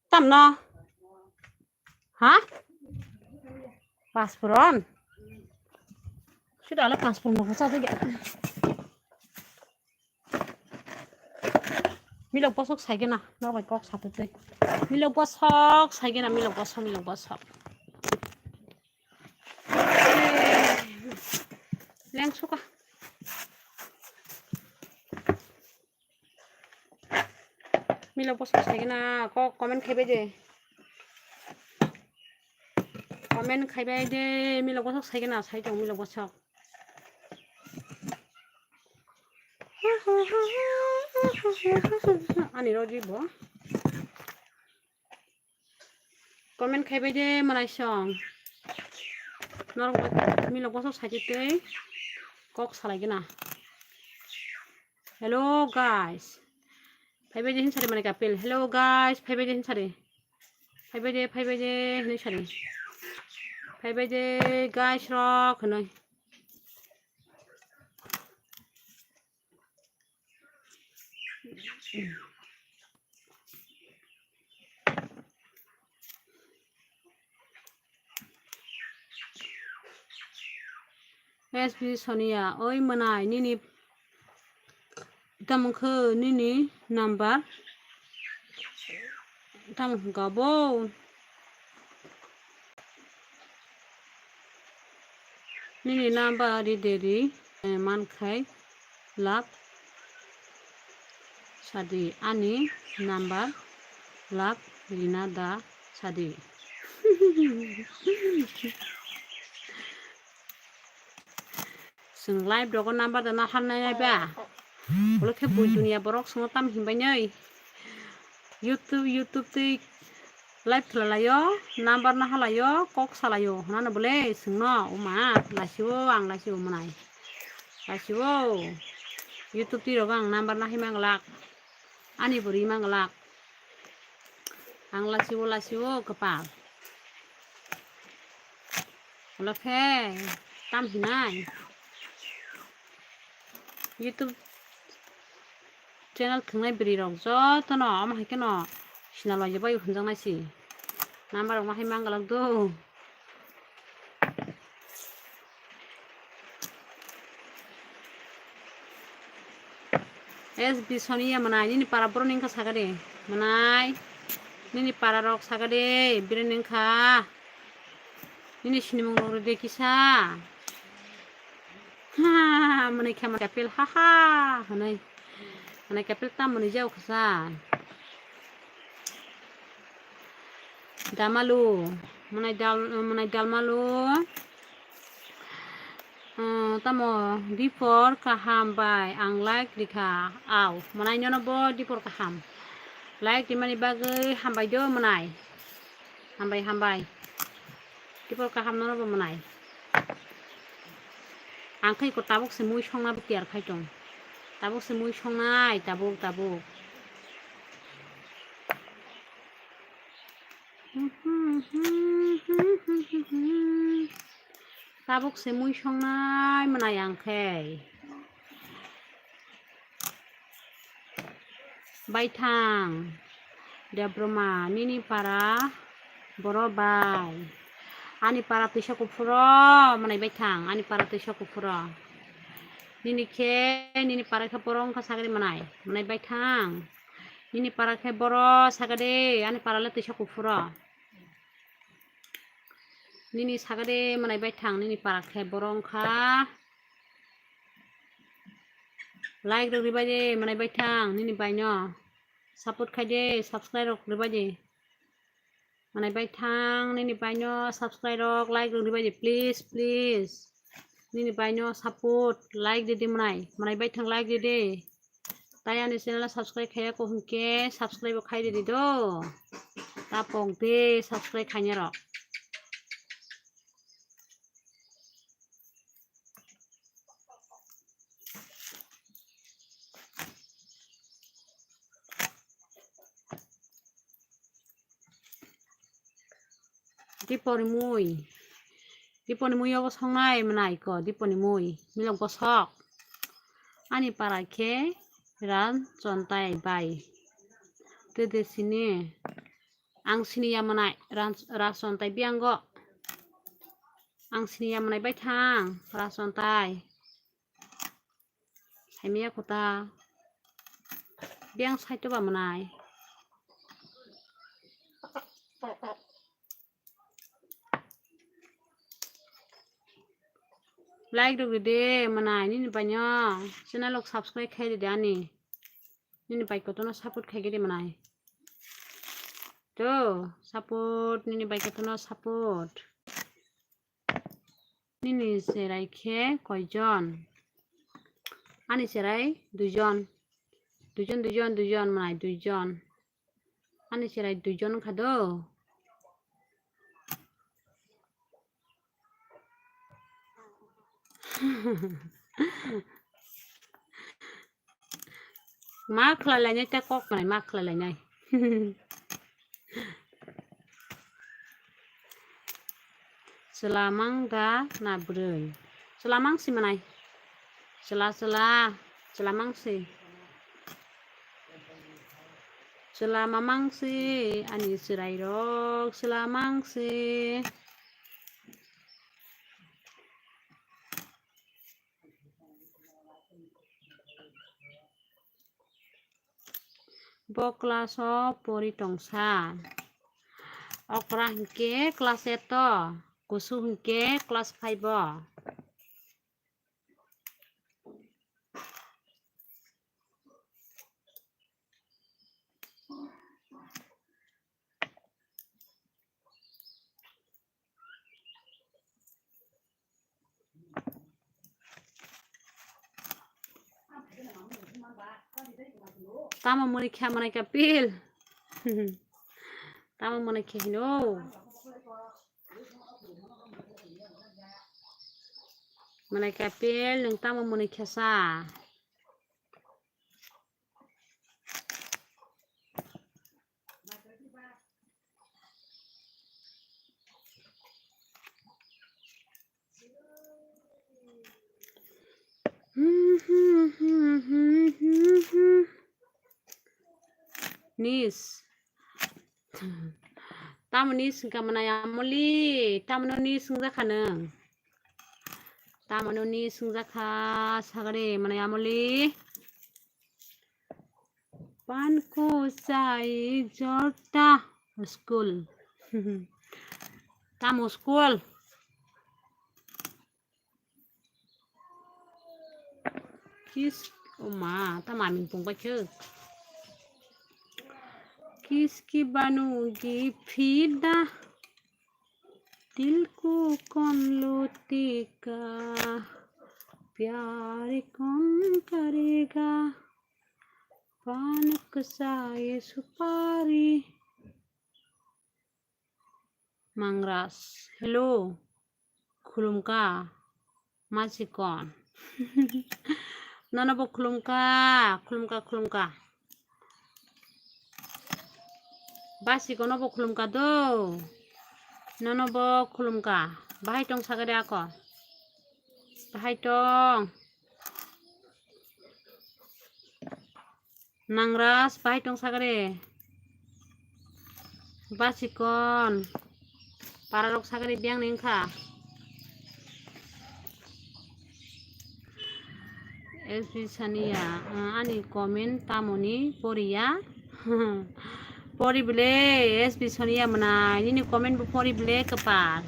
Tamno? Ha? Paspurong? Sudah ala paspurong mau satu ya. Milok bosok saigena, no bai kok satu tei. Milok bosok saigena, milok bosok, milok bosok. Leng suka. Milok bosok saigena, kok comment khaibai de. Comment khaibai de, milok bosok saigena, saitong milok bosok. Ani rodi bo. Comment khaibai de manaisong. Norok milok bosok saitwi tei kok salaigena. Hello guys. Phaibai de hinsari mani kapil. Hello guys, phaibai de hinsari. Phaibai de, phaibai de hinwi sari. Phaibai de guys rok hinwi. S B Sonia, oi mwnai, nini tamo khe nini number? Tamo hwnka bo? Nini number ri de ri, eh, mankhai lak sadi ani number lak rina da sadi. Chwng live rogo number da naharnai nai ba. Bole khe bui duniya borok chwngno tam hinbai nai. YouTube, YouTube tei live khlai laio, number nahalaio, kok salaio. Hwnano bole chwngno, o ma, laisio, ang laisio mwnai. Laisio. YouTube tei rogo ang number nahai manglak. Ani bo ri manglak. Ang laisio, laisio kwpal. Bole khe tam hinai. YouTube channel thwngnai bwrwi rok jotono omo hai kheno sinalaiyo bai hwnjaknai si. Number rok ma hai mangalak do. S B Sonia mwnai, nini para borok ni wngkha sakha de. Mwnai, nini para rok sakha de, bini wngkha. Nini sinimung rok rwdi kisa. Ha, mwnai khe mwnai kapil, ha ha hwnwi. Mwnai kapil tam mwnai jao kisa. Damalu, mwnai dal, mwnai dalmalu. Hmm, tamo dipor kaham bai ang like rikha. Au, mwnai nono bo dipor kaham. Like rimani bagwi hambai do mwnai. Hambai, hambai. Dipor kaham nono bo mwnai. Ang khai ko tabuk se mui songna bo tiyar khai tong. Tabuk se mui songnai, tabuk, tabuk. Tabuk se mui songnai mwnai ang khe. Baithang Debroma, nini para boro bai. Ani para twisa kuphuro mwnai baithang, ani para twisa kuphuro. Nini khe, nini para khe boro wngkha sagri mwnai, mwnai baithang. Nini para khe boro sagade, ani para le twisa kuphuro. Nini sagade mwnai baithang, nini para khe boro wngkha. Like rok ribai de mwnai baithang, nini baino. Support khai de, subscribe rok ribai de. Mwnai baithang, nini baino subscribe rok, like rok ribai de, please, please. Nini baino support, like de de mwnai. Mwnai baithang like de de. Tai ani channel subscribe khaiya ko hwnkhe subscribe bo khai ridi do. Ta pok de subscribe khaina rok. Diponi mui. Diponi mui obo songnai mwnai ko, Diponi mui. Milok bosok. Ani para khe Ran Chontai bai. Tede sini. Ang sini ya mwnai Ran, Ran Chontai biyango. Ang sini ya mwnai baithang Ran Chontai. Saimaya kota. Biyang saito ba mwnai. Like rok ride mwnai nini baino. Channel rok subscribe khai ride ani. Nini bai kotono support khai ride mwnai. To support, nini bai kotono support. Nini cherai khe koijon? Ani cherai duijon. Duijon, duijon, duijon, mwnai duijon. Ani cherai duijon wngkha do. Ma khlai lainai ta kok mwnai ma khlai lainai. Chwla mang da na bwrwi? Chwla mang si mwnai. Chwla, chwla, chwla mang si. Chwla ma mang si, ani chwrai rok chwla mang si. Bo class o pori tongsa. Okra hinkhe class eight o, kusu hinkhe class five o. Tamo mwnwi kha mwnai kapil. Tamo mwnwi khe hino. Mwnai kapil nwng tamo mwnwi khe sa. Nis. Tamoni swngkha mwnai amoli, tamoni swngjakha nwng. Tamoni swngjakha sagari mwnai amoli. Panko chai jorta school. Tamo school. Kis, o ma, ta maming pung bai khe. Kiski banu gi phida, dil ko kon lo tika, pyar kon karega, pan ksaye supari. Mangras, hello. Khulumkha. Masikon. Nono bo khulumkha, khulumkha, khulumkha. Basikono bo khulumkha do. Nono bo khulumkha. Bahai tong sagade ako. Hai tong. Nangras, bahai tong sagare. Basikon. Pararok sagare biyang ni wngkha. S B Sania, ah, ani comment tamoni poriya? Pori bile, S B Sania mwnai, nini comment bo pori bile kwpal.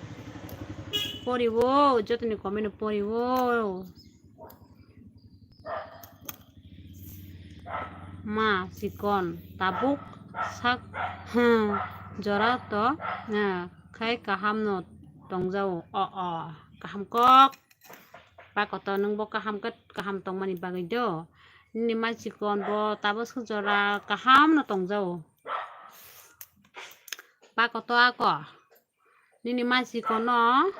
Pori o, jotoni comment bo pori o. Ma sikon tabuk sak, hmm, jora to, eh, khai kaham no tongjao. O, o, kaham kok. Pakoto nwng bo kaham kat kaham tongmani bagwi do. Nini ma sikon bo tabuk sak jora kaham no tongjao. Pakoto ako. Nini ma sikono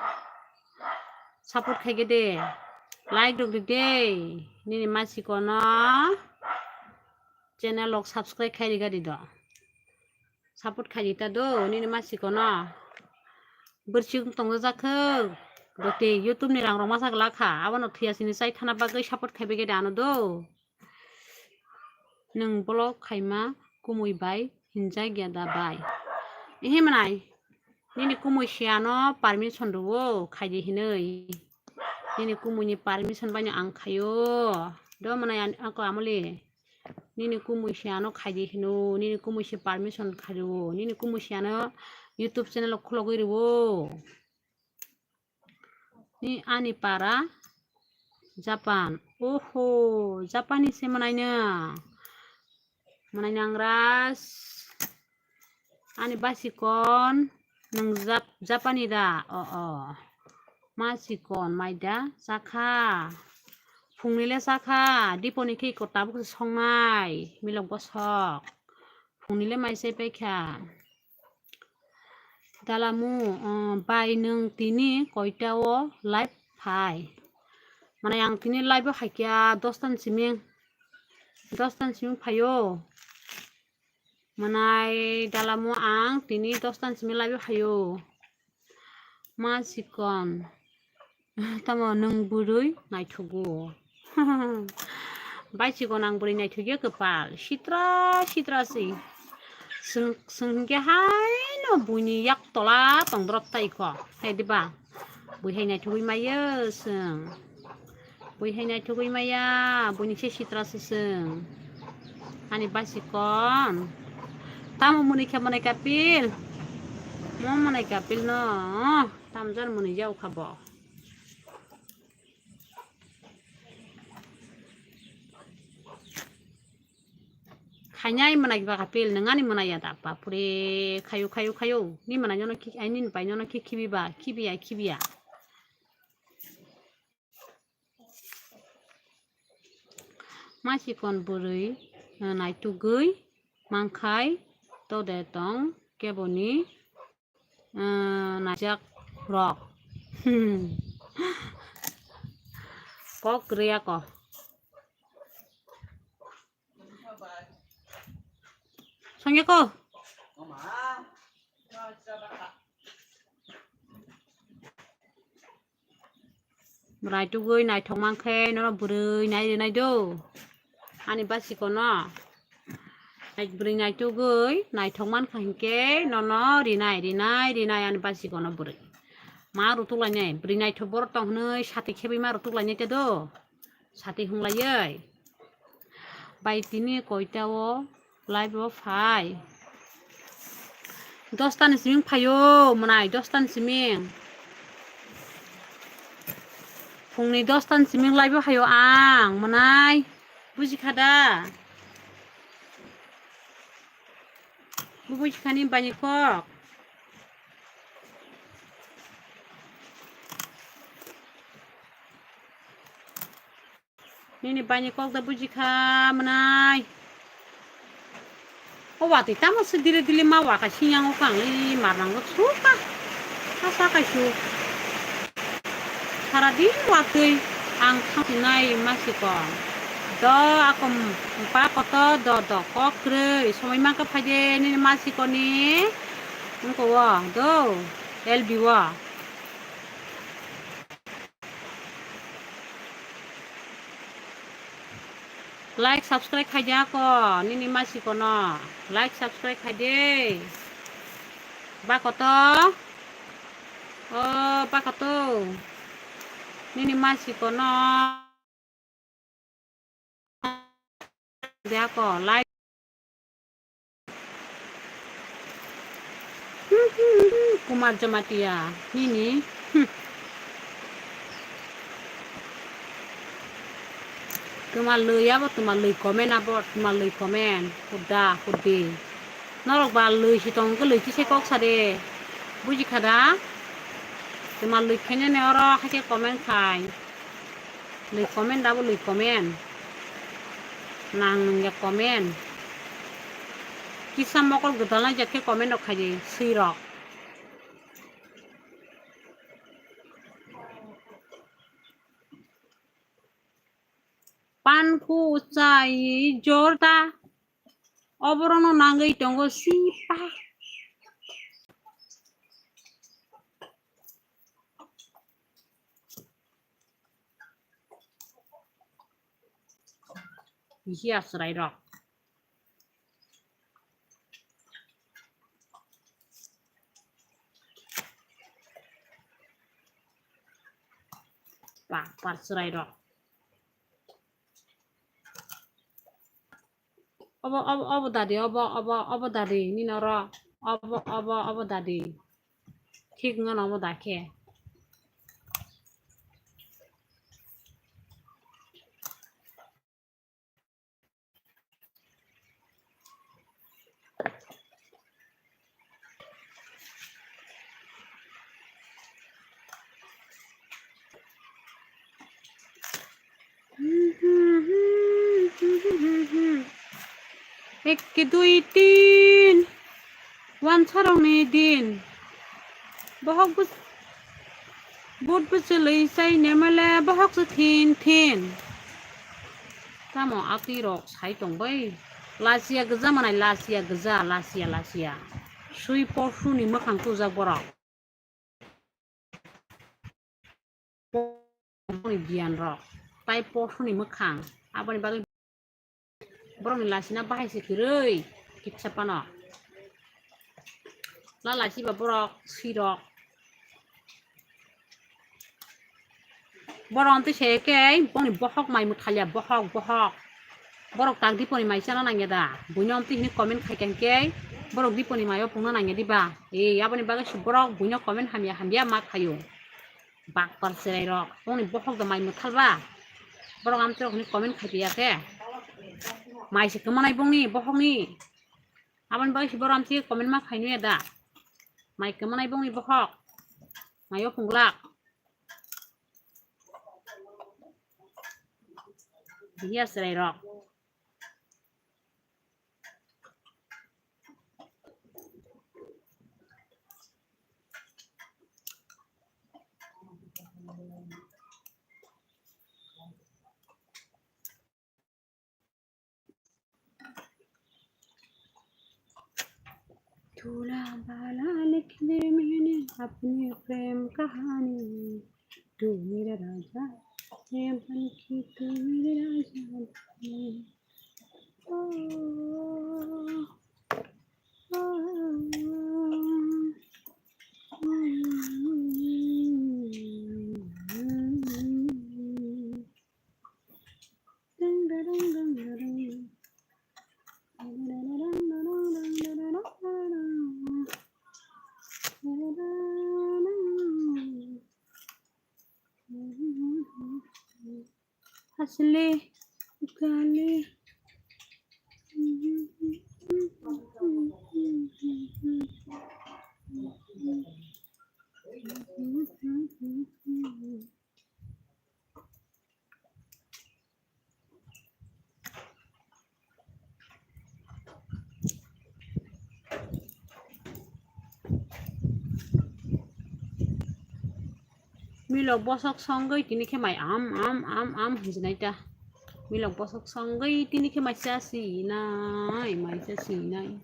support khaikhe de, like rok ride. Nini ma sikono channel rok subscribe khai riga di do. Support khai rita do nini ma sikono. Bwrchik tongjajakhe dote YouTube ni rang rok masa glak kha. Abono thwiya sini chai thana bagwi support khaibai khe de ano do. Nwng vlog khaima kumui bai hinjak ya da bai? Ehe mwnai, nini kumui se ano permission rwo khaidi hinwi. Nini kumui ni permission bai no ang khaio. Do mwnai an-, ako amoli. Nini kumui se ano khaidi hino, nini kumui se permission khaio, nini kumui se ano YouTube channel khulogwi rwo. Ni ani para Japan. Oho, Japanese se mwnai no. Mwnai nangras. Ani basikon nung Jap-, Japani da. O, o. Ma sikon mai da chakha. Phungni le chakha. Diponi khe iko tabuk se songnai. Milok bosok. Phungni le mai se paikha. Dalamu, uh, bai nwng tini koita o live phai? Mane ang tini live o haikya dos tan siming, dos tan siming phaio. Manai dalamu ang tini dos tan siming live o haio. Ma sikon. Tamo nwng bwrwi naithogo. Bai sikon ang bwrwi naithokya kwpal. Sitra, sitra si. Swng, swng hinkhe haino buini yak tola tongdorop tai kho. Hai diba? Bui hai naithogwi maiyo swng. Bui hai naithogwi maya, buini se sitra se swng. Ani bai sikon. Tamo mwnwi khe mwnai kapil. Mo mwnai kapil no. Tamjani mwnwi jao kha bo. Khainai mwnai ba kapil, nwng ani mwnai ya da, bapure, khayo, khayo, khayo. Ni mwnai nono khi, ai nini bai nono khi khibi ba, khibi ya, khibi ya. Ma sikon bwrwi, eh, naitugwi mankhai to de tong keboni, eh, najak rok. Kok kwrwi ako. Songya ko? Naitugwi naithok mankhe nono bwrwi nai rinai do. Ani basikono. Nai-, bwrwi naitugwi naithok mankha hinkhe nono rinai, rinai, rinai ani basikono bwrwi. Ma rutuk lainai, bwrwi naithok borok tong hwnwi sati khebwi ma rutuk lainai te do. Sati hunglaiwi. Bai tini koita o live o phai. Dosta ni siming phaio, mwnai, dosta ni siming. Phungni dosta ni siming live o phaio ang, mwnai. Buji kha da? Buji kha ni bani kok. Nini baini kok da buji kha mwnai. O watwi tamo se dile dile ma waka sinyango kang li marnango suka. Asa kaisu. Sara din watwi ang thangsinai ma sikong. Do akom pa koto do do kok kwrwi somoi mangka phaide nini ma sikoni. Wngko wo do L B wo. Like, subscribe khai di ako, nini masiko no. Like, subscribe khai di. Bakoto. O, bakoto. Nini masiko no. Di ako, like. Kumar Jamatia, nini. Twma lwi abo, twma lwi comment abo, twma lwi comment. Hudda, huddi. Norok ba lwi si tong khe lwi si se kok sa de. Buji kha da? Twma lwi khainani oro haikhe comment khai. Lwi comment abo lwi comment. Nang nungya comment. Kisa mokol gwdalnai jak khe comment rok khai di, swi rok. Panku chai jorda. Oborono nangwi tongo sipa. Bisi aswrai rok. Ba, par chwrai rok. Obo, obo, obo dadi, obo, obo, obo dadi, nini oro, obo, obo, obo dadi. Thik wngkha obo da khe. Ek, dui, tin. Wansarokni din. Bohok bus-, but bwchwlwi chaine male bohok se thin thin. Tamo atwi rok sai tong bai. Lachiya gwja manai, lachiya gwja, lachiya, lachiya. Sui porsuni mwkhang tujak borok. Borokni giyan rok tai porsuni mwkhang, aboni bagwi borokni lachina bahai se kwrwi kitsa phano. La lachiba borok swirok. Borok amtwi se khe boni bohok mai mwthalya, bohok, bohok. Borok tak diponi mai chana nangya da? Buino amtwi hini comment khai khe borok diponi maio pungna nangya diba? Ei, aboni bagwi se borok buino comment hamya hamya ma khaio. Bakpar cherai rok, bongni bohok da mai mwthal ba? Borok amtwi rok hini comment khai piya khe. Mai se kwmanai bongni bohokni. Aboni bagwi se borok amtwi comment ma khai nuya da? Mai kwmanai bongni bohok. Maio punglak. Biya cherai rok. थोड़ा बाला लिख दे मैंने अपनी प्रेम कहानी, तू मेरा राजा है बन के, तू मेरे राजा बन के। ओ, ओ, ओ, ओ। Asli kali. Milok bosok songwi tini khe mai am, am, am, am hinjinai ta. Milok bosok songwi tini khe mai cha sinai, mai cha sinai.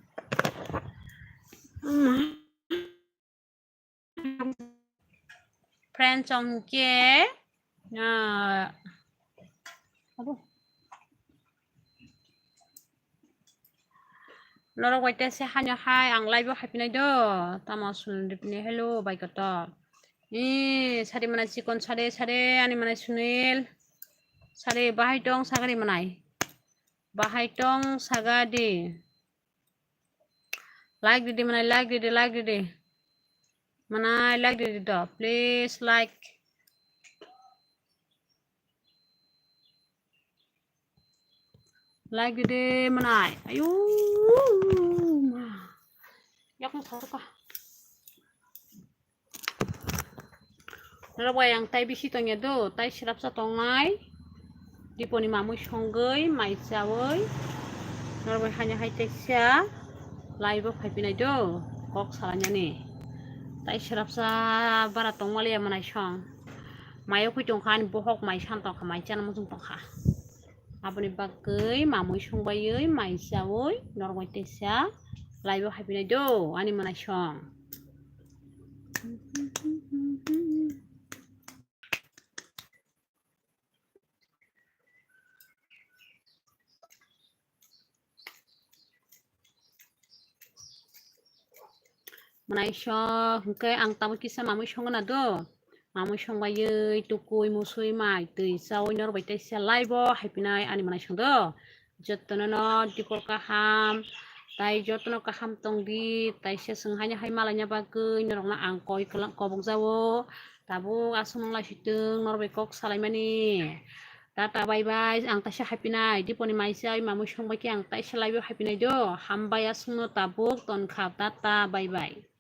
Friend chong khe, ah, abo. Norok bai tei se haino hai ang live o haipinai do. Tamo Sunil Ripini hello bai kotor. Ee, sari manai chikon sare sare ani manai Sunil. Sari bahai tong sagari manai. Bahai tong sagadi. Like didi manai, like didi, like didi. Manai like didi do. Please like. Like didi manai. Ayu. Ma. Yakung satu ka. Norok bai ang tai bisi tongya do, tai srapsa tongnai. Diponi mamui songwi, mai chawi. Norok bai haino hai teisa live o phaipinai do, kok salainani. Tai srapsa bara tongmaliya manai song. Mai o khui tongkha ani bohok mai san tongkha, mai chana muchung tongkha. Aboni bagwi mamui songbaiwi, mai chawi, norok bai teisa live o haipinai do, ani manai song. Manai song hwnkhe ang tabuk kisa mamui songna do. Mamui songbaiwi tukui musui mai twi chawi norok bai teisa live o haipinai ani manai song do. Jotono no dipor kaham, tai jotono kaham tongdi, taisa chwng haino hai malaina bagwi norokno ang koi kwlwng kobok jao. Tabuk aswk nung laisitwng norok bai kok salaimani. Tata bye bye, ang taisa haipinai, diponi mai chawi mamui songbai khe ang taisa live o haipinai do. Hambai aswkno tabuk tonkha, tata bye bye.